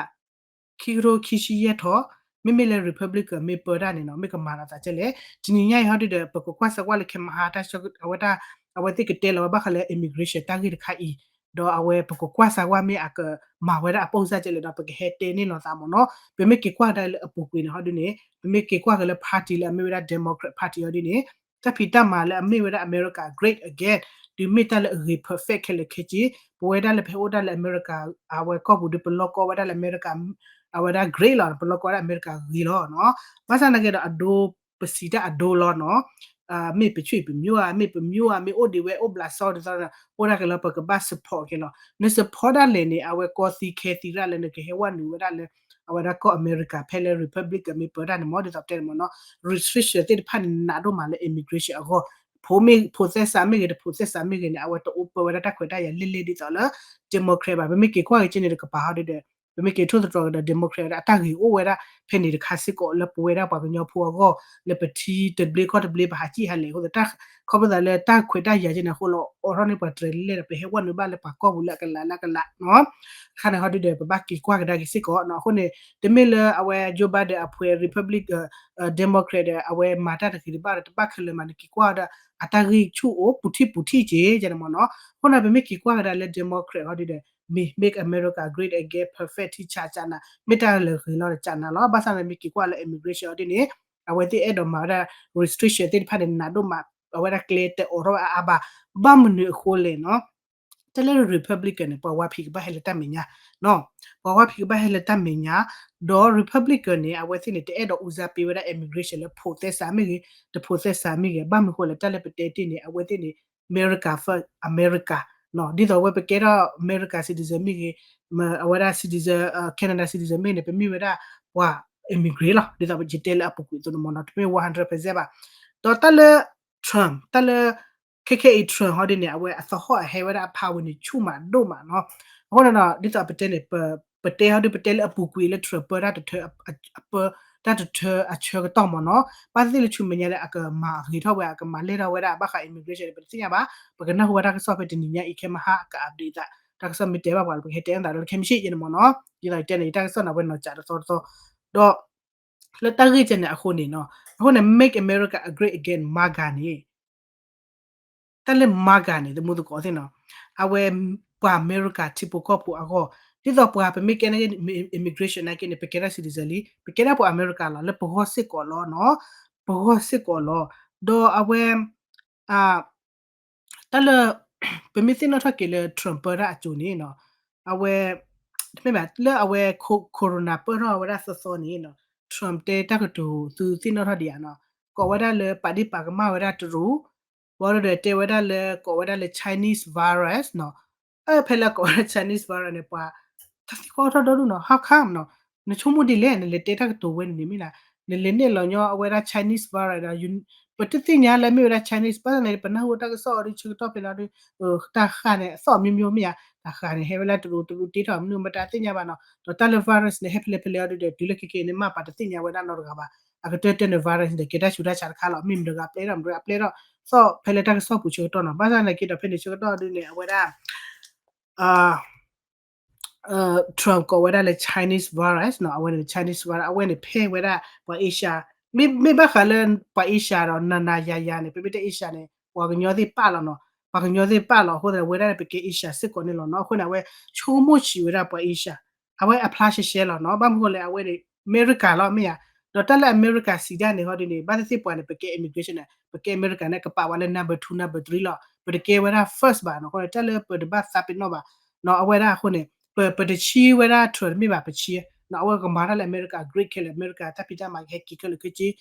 ခံကထိခံဆံယဲၢ်ထီၣ်, မ့မ့ၢ်လၢ Republican မ့ၢ်ပၢတၢ်န့ၣ်နီၤ မ့ၢ်ကမၤလီၤသးကဲလဲၣ်, တနံၤညါအံၤဟီဒုဒီး ပကကွၢ်စၢၤကွၢ်လၢ Kamala တၢ်ဆၢကတီၢ် အဝဲဒၣ် အဝဲသ့ၣ်ကတဲလီၤဝဲဘၣ်ဃးလၢ immigration တၢ်ဂ့ၢ်တခါအံၤ, ဒီးအဝဲပကကွၢ်စၢၤကွၢ်မ့ၢ်အကမၤဝဲဒၣ်အပိၢ်စၢ်ကဲလဲၣ်ဒီး ပကဟဲတဲန့ၢ်လိာ်သးမ့ၢ်နီၤ, ပမ့ၢ်က့ၤကွၢ်ကဒါလၢအပူၤကွံာ်န့ၣ်ဟီဒုန့ၣ် ပမ့ၢ်က့ၤကွၢ်က့ၤလၢ party လၢအမ့ၢ်ဝဲဒၣ် Democrat Party ဟီဒုန့ၣ် တၢ်ဖံးတၢ်မၤလၢအမ့ၢ်ဝဲဒၣ် America Great Again ဒုးမ့ၢ်တၢ်လၢအဂ့ၤ perfect ခဲလၢာ်ခဲဆ့, ပဝဲဒၣ်လၢပဟဲအိၣ်ဒၣ်လၢ America အဝဲကီၢ်ပူၤဒီး ပလီၢ်ကီၢ်ဝဲဒၣ်လၢ America အဝဲဒၣ် great လီၤ, ပလီၢ်ကီၢ်ဝဲဒၣ် America ဂ့ၤလီၤနီၤ, ဘၣ်ဆၣ်သနာ်က့ဒီးအဒိ ပစံးတၢ်အဒိလီၤနီၤ, မ့ၢ်ပဆွေပမျိုးဧါ မ့ၢ်ပမျိုးဧါ မ့ၢ်အိၣ်ဒံးဝဲအိၣ်ဘျးစီဒ်သိး အိၣ်ဒၣ်က့ၤလၢပကဘၣ် support က့ၤလီၤ. န support ဒၣ်လဲာ်န့ၣ် အဝဲကီသံခဲသံရၣ်လၢနကဟဲဝဲနုာ်ဝဲဒၣ်လၢ အဝဲဒၣ်ကီၢ်အမဲရကၤ ဖဲလၢ Republican မ့ၢ်ပၢတၢ်န့ၣ်မ့ၢ်ဒ်သိးပတဲန့ၣ်မ့ၢ်နီၤ restriction သ့ၣ်တဖၣ်န့ၣ် နးဒိၣ်မးလၢ immigration အဂီၢ် ဖိမ့ၢ်ဖိးသဲစးမ့ၢ်ဂ့ၤ တဖိးသဲစးမ့ၢ်ဂ့ၤန့ၣ် အဝဲတအိၣ်ပၢဝဲဒၣ်တၢ်ခွဲးတၢ်ယာ်လဲၣ်လဲၣ်ဒ်သိးလၢ Democrat ဘၣ်. ပမ့ၢ်က့ၤကွၢ်က့ၤက့န့ၣ်တကပၤဟီဒ်ဒီး ပမ့ၢ်က့ၤထိၣ်သတြီၤကဒီး Democrat ဒီးအတၢ်ဂ့ၤအိၣ်ဝဲဒၣ်ဖဲန့ၣ်တခါစ့ၢ်ကီးလၢပဝဲဒၣ်ပှၤကညီဖိအဂီၢ် လၢပထံတဘျ့ကီၢ်တဘျ့ပဟးစံၣ်ဟးလဲၤအဃိသတး ခီဖျိသးလၢတၢ်ခွဲးတၢ်ယာ်က့န့ၣ်အဃိလီၤ အိးထီၣ်န့ၢ်ပှၤတြဲၤလဲၣ်ဒီး ပဟဲဝဲနုာ်ဘၣ်လၢပှၤကီၢ်ပူၤလၢအကလးလၢအကလးနီၤ တခါန့ၣ်ဟီဒ်ဒီး ပဘၣ်က့ၤကွၢ်ကဒါက့ၤစ့ၢ်ကီးနီၤ အဃိန့ၣ် တမ့ၢ်လၢအဝဲ Joe Biden အဖှဲး Republic Democrat ဒီး အဝဲမၤတၢ်တဂ့ၤတဘၣ်ဒီး တဘၣ်ခဲလၢာ်မး နက့ၤကွၢ်ဒီး အတၢ်ဂံၢ်ဆူၣ်အိၣ် ပူၤထံၣ်ပူၤထံၣ်က့ၤ ကန့ၣ်မ့ၢ်နီၤ အဃိန့ၣ် ပမ့ၢ်က့ၤကွၢ်ကဒါလၢ Democrat ဟီဒ်ဒီး Make America Great Again Perfect ထံဆးကနၤ မ့ၢ်တၢ်လၢဂ့ၤလီၤဒီးကနၤလီၤ ဘၣ်ဆၣ်န့ၣ် မ့ၢ်က့ၤကွၢ်လၢ immigration ဟီဒ်န့ၣ် အဝဲသ့ၣ်အဲၣ်ဒိးမၤဝဲဒၣ် restriction သ့ၣ်တဖၣ်န့ၣ် နးဒိၣ်မး အဝဲဒၣ်ကျဲတအိးထီၣ်ဝဲအါအါဘၣ် ဘၣ်မနုၤအဃိလဲၣ်နီၤ တၢ်လၢ Republican န့ၣ် ပှၤဝါဖံးကဘၣ်ဟဲလၢတၢ်မဲာ်ညါ ပှၤဝါဖံးကဘၣ်ဟဲလၢတၢ်မဲာ်ညါ ဒီး Republican န့ၣ် အဝဲသ့ၣ်န့ၣ် တအဲၣ်ဒိး ဦးစားပေး ဝဲဒၣ် immigration လၢဖိးသဲစးမ့ၢ်ဂ့ၤ တဖိးသဲစးမ့ၢ်ဂ့ၤ ဘၣ်မနုၤအဃိလဲၣ် တၢ်လၢပတဲတ့ၢ်န့ၣ် အဝဲသ့ၣ်န့ၣ် America first America ဒ်သိးဝဲပကဲထီၣ် America citizen မ့ၢ်ဂ့ၤ အဝဲဒၣ် citizen Canada citizen မ့ၢ်န့ၣ် ပမ့ၢ်ဝဲဒၣ်ပှၤ immigrant လီၤ ဒ်သိးယတဲလၢအပူၤကွံာ်အသိးန့ၣ်မ့ၢ်နီၤ တမ့ၢ် one hundred percent ဘၣ် ဒီးတၢ်လၢ Trump တၢ်လၢ ခဲခဲအံၤ Trump ဟီဒ်န့ၣ် အဝဲအသဟီၣ်အဟဲဝဲဒၣ်အ power န့ၣ် ဆူၣ်မးဒိၣ်မးနီၤ အဃိန့ၣ်ဒီး ဒ်သိးပတဲန့ၣ် ပတဲဟီဒ်ပတဲလၢအပူၤကွံာ်လၢ Trump ပၢတၢ်တထၢ အပၢတၢ်တထၢအဆၢကတီၢ်မ့ၢ်နီၤ ဘၣ်သ့ၣ်သ့ၣ်လၢဆူမဲာ်ညါလၢအကမၤဂ့ၤထီၣ်ဝဲ အကမၤလဲၢ်ထီၣ်ဝဲဒၣ် ဘၣ်ဃး immigration န့ၣ် ပတသ့ၣ်ညါဘၣ် ပကနၢ်ဟူဘၣ်တၢ်ကစီၣ်ဖဲတနံၤညါအံၤခဲမဟါ အက update သး တၢ်ကစီၣ်မ့ၢ်တဲဘၣ်ပှၤလၢပကဟဲတဲအသးဒီး ခဲမုၢ်ဆ့ၣ်ယဲန့ၣ်မ့ၢ်နီၤ ဒ်သိးယတဲန့ၣ် ယတၢ်ကစီၣ်န့ၣ် အဝဲနီၤစးတသီတသီ ဒီး လၢတၢ်ဂ့ၢ်ကဲန့ၣ်အဃိန့ၣ်နီၤ အဃိန့ၣ် Make America Great Again MAGA န့ၣ် တၢ်လၢ MAGA န့ၣ် သမူသကိးသ့ၣ်နီၤ အဝဲ ပှၤအမဲရကၤထံဖိကီၢ်ဖိအဂီၢ် ဒ်သိးပှၤပမ့ၢ်ကဲ immigration နာ်က့န့ၣ် ပကဲဒၣ် citizen လံ ပကဲဒၣ်ပှၤအမဲရကၤလီၤ လၢပဂီၢ်စ့ၢ်ကီးလီၤနီၤ ပဂီၢ်စ့ၢ်ကီးလီၤ ဒီးအဝဲ တၢ်လၢ ပမ့ၢ်သ့ၣ်နီၣ်ထီၣ်က့ၤလၢ Trump ပၢတၢ်အစိၤန့ၣ်နီၤ အဝဲ တမ့ၢ်ဘၣ် လၢအဝဲ Corona ပၢထီၣ်ဝဲဒၣ်သီသီန့ၣ်နီၤ Trump တဲတၢ်ကတိၤသုသ့ၣ်နီၣ်ထီၣ်ဒံးဧါနီၤ ကိးဝဲဒၣ်လၢပာ်ဒ့ၣ်ပာ်ကမၣ်ဝဲဒၣ်တရူး ဘၣ်ဒီးတဲဝဲဒၣ်လၢ ကိးဝဲဒၣ်လၢ Chinese virus နီၤ အဖဲလၢကိးဝဲဒၣ် Chinese virus န့ၣ် ပှၤ တၢ်သံကွၢ်ထီၣ်ဒီဒူၣ်နီၤ how come နီၤ နဆိကမိၣ်ဒ်လဲၣ် နလဲၤတဲတၢ်ကတိၤဝဲန့ၣ်န့ၣ်မ့ၢ်ဒၣ် နလဲၤနဲၣ်လီၤညီအဝဲဒၣ် Chinese virus ဒီး ပတသ့ၣ်ညါလၢမ့ၢ်ဝဲဒၣ် Chinese ဘၣ်ဆၣ်န့ၣ် ပနၢ်ဟူတၢ်ကစီၣ်အီၤဒ်ဆၢကတီၢ်ဖဲလီၤဒ် တၢ်ဃၢ်န့ၣ် အသီၣ် မျိုးမျိုး မ့ၢ်ဧါ တၢ်ဃၢ်န့ၣ် ဟဲဝဲလၢတရူးတရူးတ့ထီၣ် မနုၤမတၤသ့ၣ်ညါဘၣ်နီၤ ဒီးတၢ်လၢ virus န့ၣ် ဟဲဖဲလဲၣ်ဖဲလဲၣ်အီၤဒ်ဒီး တုၤလၢခဲက့ၤန့ၣ် မ့ၢ်ပှၤတသ့ၣ်ညါဝဲဒၣ်နီတဂၤဘၣ် အကတၢၢ်တၢၢ်န့ၣ် virus န့ၣ် ကဲတၢ်ဆူးတၢ်ဆါတခါလီၤ မ့ၢ်မတၤဂၤပျဲထီၣ်မတၤဂၤပျဲထီၣ် သီၣ်ဖဲလၢတၢ်ကစီၣ်ပူၤဆၢကတီၢ်နီၤ ဘၣ်ဆၣ်န့ၣ်က့ဒီးဖဲန့ၣ်ဆၢကတီၢ်ဒ်န့ၣ် အဝဲဒၣ် Trump ကိးဝဲဒၣ်လၢ Chinese virus နီၤ အဝဲန့ၣ် Chinese virus အဝဲန့ၣ်ဖဲဝဲဒၣ်ပှၤ Asia မ့ၢ်ဘၣ်ဃးလၢပှၤ Asia ဒီး နၤနၤယၤယၤန့ၣ် ပမ့ၢ်တဲ Asia န့ၣ် ပှၤကညီသ့ၣ်ပာ်လီၤနီၤ ပှၤကညီသ့ၣ်ပာ်လီၤအဃိသတး ဝဲဒၣ်န့ၣ် ပကဲ Asia စ့ၢ်ကီးန့ၣ်လီၤနီၤ အဃိန့ၣ် အဝဲဆိကမိၣ်ဆံးဝဲဒၣ်ပှၤ Asia အဝဲအဖျါရှဲရှဲလီၤနီၤ ဘၣ်မနုၤဃိလဲၣ် အဝဲန့ၣ် အမဲရကၤလီၤမ့ၢ်ဧါ ဒီးတၢ်လၢအမဲရကၤစံးဒၣ်န့ၣ်ဟီဒ်န့ၣ် ဘၣ်သ့ၣ်သ့ၣ်ပှၤန့ၣ် ပကဲ immigration န့ၣ် ပကဲအမဲရကၤန့ၣ် ကပာ်ဝဲလၢ number two number three လီၤ ပတကဲဝဲဒၣ် first ဘၣ်နီၤ အဃိန့ၣ် တၢ်လၢပတဘၣ်သးပ့ၤနီၣ်ဘၣ်နီၤ အဝဲဒၣ်အဃိန့ၣ် ပတဆံဝဲဒၣ် Trump တမ့ၢ်ဘၣ်ပဆံ အဝဲကမၤတၢ်လၢအမဲရကၤ great ခဲလၢာ် အမဲရကၤတၢ်ဖံးတၢ်မၤကဟဲက့ၤခဲလၢာ်ခဲဆ့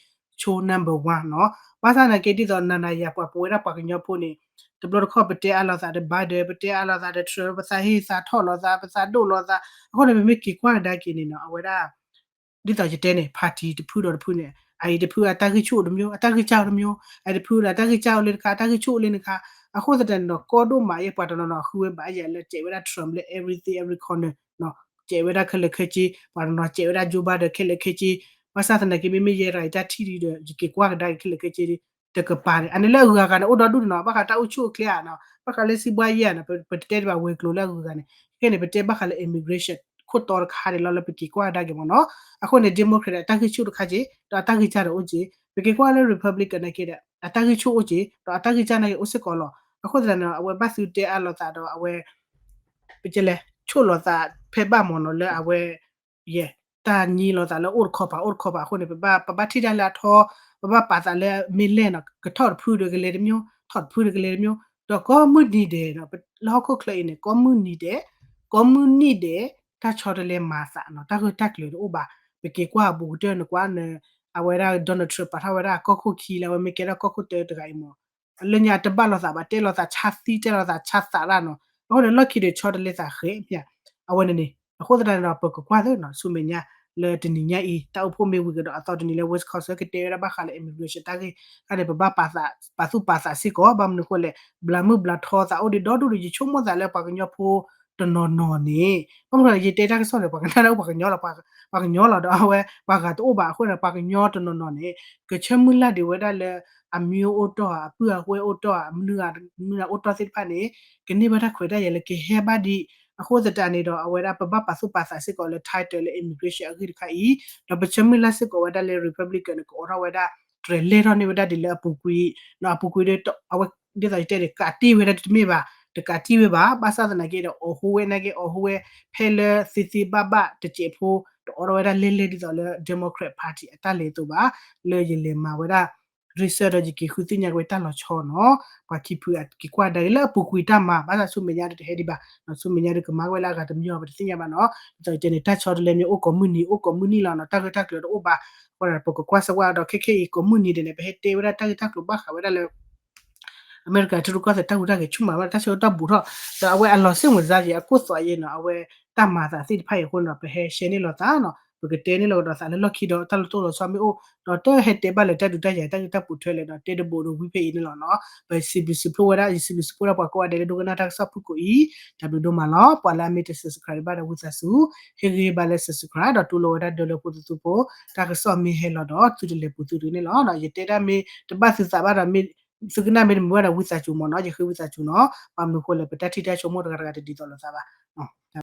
ဆိ number one နီၤ ဘၣ်ဆၣ်သနာ်က့ဒ်သိးနၤနၤယၤပှၤပဝဲဒၣ်ပှၤကညီဖိန့ၣ် တဘျီတခီၣ်ပတဲအါလိာ်သးဒီး Biden ပတဲအါလိာ်သးဒီး Trump ပသးဟ့သးထီၣ်လိာ်သး ပသးဒိၣ်လိာ်သး အဃိန့ၣ် ပမ့ၢ်က့ၤကွၢ်ကဒါက့ၤန့ၣ်နီၤ အဝဲဒၣ် ဒ်သိးယတဲန့ၣ် party တဖုဒီးတဖုန့ၣ် အအံၤတဖုအတၢ်ဂံၢ်ဆူၣ်အိၣ်တမျိုး အတၢ်ဂံၢ်စၢ်အိၣ်တမျိုး အအံၤတဖုဒီးအတၢ်ဂံၢ်စၢ်အိၣ်လၢတခါ အတၢ်ဂံၢ်ဆူၣ်အိၣ်လၢနခါ အဃိသတးန့ၣ်ဒီး ကီဒိၣ်မးယဲ ပှၤတနီၤနီၤဃုဝဲဘၣ်ယၤလၢ ကဲးဝဲဒၣ် Trump လၢ everything every corner နီၤ ကဲးဝဲဒၣ်ခဲလၢာ်ခဲဆ့ ပှၤတနီၤကဲးဝဲဒၣ် Joe Biden ခဲလၢာ်ခဲဆ့ ဘၣ်ဆၣ်သနာ်က့ မ့မ့ၢ်ယဲရၤယတၢ်ထံၣ်ဒ်ဒီး ယက့ၤကွၢ်ကဒါက့ၤခဲလၢာ်ခဲဆ့ တကပၤန့ၣ် အန့ၣ်လၢအဂုၤအဂၤန့ၣ် အိၣ်ဒီဒူၣ်န့ၣ်နီၤ ဘၣ်ဃးတၢ်အိၣ်ဆူၣ်အိၣ်ချ့ဧါနီၤ ဘၣ်ဃးလၢစံးဘှါယဲဧါနီၤ ပတတဲတဘၣ်ဝဲၤကျိၤလၢအဂုၤအဂၤန့ၣ် ခဲန့ၣ် ပတဲဘၣ်ဃးလၢ immigration ခိၣ်တီတခါန့ၣ်လီၤ လၢပက့ၤကွၢ်ကဒါက့ၤမ့ၢ်နီၤ အဃိန့ၣ် Democrat န့ၣ် အတၢ်ဂံၢ်ဆူၣ်တခါက့ၤ ဒီးအတၢ်ဂံၢ်စၢ်ဒီးအိၣ်က့ၤ ပက့ၤကွၢ်လၢ Republican န့ၣ်က့ၤဒီး အတၢ်ဂံၢ်ဆူၣ်အိၣ်က့ၤ ဒီးအတၢ်ဂံၢ်စၢ်န့ၣ်က့ၤအိၣ်စ့ၢ်ကီးလီၤ အဃိသတးန့ၣ် အဝဲဘၣ်သုတဲအါလိာ်သးဒီးအဝဲ ပကလဲၤဆိၣ်လိာ်သးဖဲဘၣ်မ့ၢ်နီၤ လၢအဝဲ ယဲ တၢ်ညံလိာ်သးလၢအိၣ်တခီပၤ အိၣ်တခီပၤအဃိန့ၣ် ပဘၣ် ပဘၣ်ထံၣ်တၢ်လၢအထီ ပဘၣ်ပာ်သးလၢမ့ၢ်လဲၣ်နီၤ ကထီၣ်တဖုဒီးကလဲၤတမျိုး ထီၣ်တဖုဒီးကလဲၤတမျိုး ဒီးကိးမုၢ်နံၤဒဲးနီၤ လၢဟီၣ်ခိၣ်ချၢအံၤန့ၣ် ကိးမုၢ်နံၤဒဲး ကိးမုၢ်နံၤဒဲး တၢ်ဆီတလဲမၤသးနီၤ တၢ်ဂၢၢ်တၢ်ကျၢၤတအိၣ်ဘၣ် ပက့ၤကွၢ်ဘူးကတၢၢ်နကွၢ်န အဝဲဒၣ် Donald Trump ပာ်ထီၣ်ဝဲဒၣ်ကီၢ်ခိၣ်ခံလၢအဝဲမ့ၢ်ကဲထီၣ်ကီၢ်ခိၣ်တၢတဂၤအံၤမး လၢညါတဘၣ်လိာ်သးဘၣ် တဲလိာ်သးဆါသံ တဲလိာ်သးဆါသးဒၣ်နီၤ အဃိန့ၣ် လီၢ်ခံဒီးဆီတလဲသးဃဲမ့ၢ် အဝဲန့ၣ်န့ၣ် အဃိသတးန့ၣ်ဒီး ပကကွၢ်သ့နီၤ ဆူမဲာ်ညါ လၢတနံၤညါအံၤ တၢ်အိၣ်ဖှိၣ်မ့ၢ်ဝံၤကဒီးအသီတနံၤလၢ Wisconsin ကတဲဝဲဒၣ်ဘၣ်ဃးလၢ immigration တၢ်ဂ့ၢ်ခါန့ၣ် ပဘၣ်ပာ်သူၣ်ပာ်သးစ့ၢ်ကီး ဘၣ်မနုၤအဃိလဲၣ် ဘျးမုၢ်ဘျးထီသးအိၣ်ဒံးဒီဒူၣ်ဒီး ယဆိကမိၣ်သးလၢပှၤကညီဖိတနီၤနီၤန့ၣ် ဘၣ်မနုၤလဲၣ် ယတဲတၢ်ကစီၣ်န့ၣ် ပှၤကနၣ်ဒၣ်အိၣ်ပှၤကညီလီၤ ပှၤကညီလီၤဒီးအဝဲ ပှၤဂၤတအိၣ်ဘၣ်အဃိန့ၣ် ပှၤကညီတနီၤနီၤန့ၣ် ကဆၢမုၢ်လၢ်ဒံးဝဲဒၣ်လၢ အမံၤအိၣ်တီၢ် အပုၢ်အဝဲၢ်အိၣ်တီၢ် အမနုၤမနုၤအိၣ်တီၢ်သ့ၣ်တဖၣ်န့ၣ် ကန့ၢ်ဘၣ်တၢ်ခွဲးတၢ်ယာ်လၢကဟဲဘၣ်ဒံး အဃိသတးန့ၣ်ဒီး အဝဲဒၣ်ပဘၣ်ပာ်သူၣ်ပာ်သးစ့ၢ်ကီးလၢ title လၢ immigration အဂ့ၢ်တခါအံၤ ဒီးပဆၢမုၢ်လၢ်စ့ၢ်ကီးဝဲဒၣ်လၢ Republican န့ၣ် ကအိးထီၣ်ဝဲဒၣ် တြဲၤလဲၢ်ထီၣ်န့ၢ်ဝဲဒၣ်ဒ်လၢအပူၤကွံာ် အပူၤကွံာ်ဒီး အဝဲ ဒ်သိးယတဲန့ၣ် ကးတံၢ်ဝဲဒၣ်တမ့ၢ်ဘၣ် တကးတံၢ်ဝဲဘၣ် ဘၣ်ဆၣ်သနာ်က့ဒီး အိးဟူဝဲနာ်က့ အိးဟူဝဲ ဖဲလၢသ့သ့ဘၣ်ဘၣ်တစဲးဖိ တအိးထီၣ်ဝဲဒၣ်လဲၢ်လဲၢ်ဒ်သိးလၢ Democrat Party အတၢ်လဲၤအသိးဘၣ် လၢယလဲၤမၤဝဲဒၣ် research ဒီးယက့ၤဃုသ့ၣ်ညါက့ၤဝဲတၢ်လီၤဆီနီၤ ပှၤခံဖုအက့ၤကွၢ်ဒါက့ၤလၢအပူၤကွံာ်တၢ်မၤ ဘၣ်ဆၣ်ဆူမဲာ်ညါဒီးတဟဲဒံးဘၣ် ဆူမဲာ်ညါဒီးကမၤဝဲလၢအဂၤတမံၤအီၤ ပတသ့ၣ်ညါဘၣ်နီၤ ဒ်သိးယတဲန့ၣ် တၢ်ဆီတလဲမ့ၢ်အိၣ်ကိးမုၢ်နံၤ အိၣ်ကိးမုၢ်နံၤလီၤနီၤ တၢ်ဂ့ၢ်တၢ်ကျိၤတအိၣ်ဘၣ် အဃိဒီးပကကွၢ်စၢၤဝဲဒီး ခဲခဲအံၤကိးမုၢ်နံၤဒဲးန့ၣ် ပဟဲတဲဝဲဒၣ်တၢ်ဂ့ၢ်တၢ်ကျိၤဘၣ်ဃးဝဲဒၣ်လၢ အမဲရကၤထံရူၢ်ကီၢ်သဲးတၢ်ဟူးတၢ်ဂဲၤဆူၣ်မးဝဲဒၣ် တၢ်ဆၢကတီၢ်ဘူးထီၣ် ဒီးအဝဲအလီၤစ့ၣ်မုာ်စါယံၤ အကိၢ်သွးယံၤနီၤ အဝဲတၢ်မၤသးသ့ၣ်တဖၣ်အံၤအဃိန့ၣ်ဒီး ပဟဲရှဲန့ၢ်လိာ်သးနီၤ ပကတဲန့ၢ်လိာ်ကဒီးသးလၢလီၢ်ခံဒီး တၢ်လီၢ်တိၢ်လီၤဆီမ့ၢ်အိၣ် ဒီးတဟဲတဲဘၣ်လၢတၢ်ဒုးတၢ်ယၤ တၢ်ဂ့ၢ်တၢ်ပိာ်ထွဲလဲၣ်ဒီး တဲတဘိးဒီးဝံဖဲအံၤန့ၣ်လီၤနီၤ ပစံးဘျုးစံးဖှိၣ်ဝဲဒၣ် ယစံးဘျုးစံးဖှိၣ်ဝဲဒၣ်ပှၤကိးဂၤဒဲးလၢဒိကနၣ်တၢ်ကစီၣ်ဖုၣ်ကိာ်အံၤ တၢ်ဘျုးဒိၣ်မးလီၤ ပှၤလၢအမ့ၢ်တ subscribe ဘၣ်ဒီးဝံသးစူၤ ဟ့ၣ်ဂံၢ်ဘါလၢ subscribe ဒီးတူၢ်လိာ်ဝဲဒၣ်ဒီလၢဖိသုသုဖိ တၢ်ကစီၣ်မ့ၢ်ဟဲလီၤဒီး သုတလဲၤပူၤသုတဂ့ၤန့ၣ်လီၤ ယတဲဒၣ်မ့ၢ်တဘၣ်သုသးဘၣ်ဒီး မ့ၢ် သုကနၣ်မ့ၢ်တမုာ်ဘၣ်ဒီး ဝံသးစူၤမ့ၢ်နီၤ ယဃ့ဝံသးစူၤနီၤ ဘၣ်မနုၤအဃိလဲၣ် ပတၢ်ထံၣ်တၢ်ဆိကမိၣ်တဂၤတဂၤတဒ်သိးလိာ်သးဘၣ်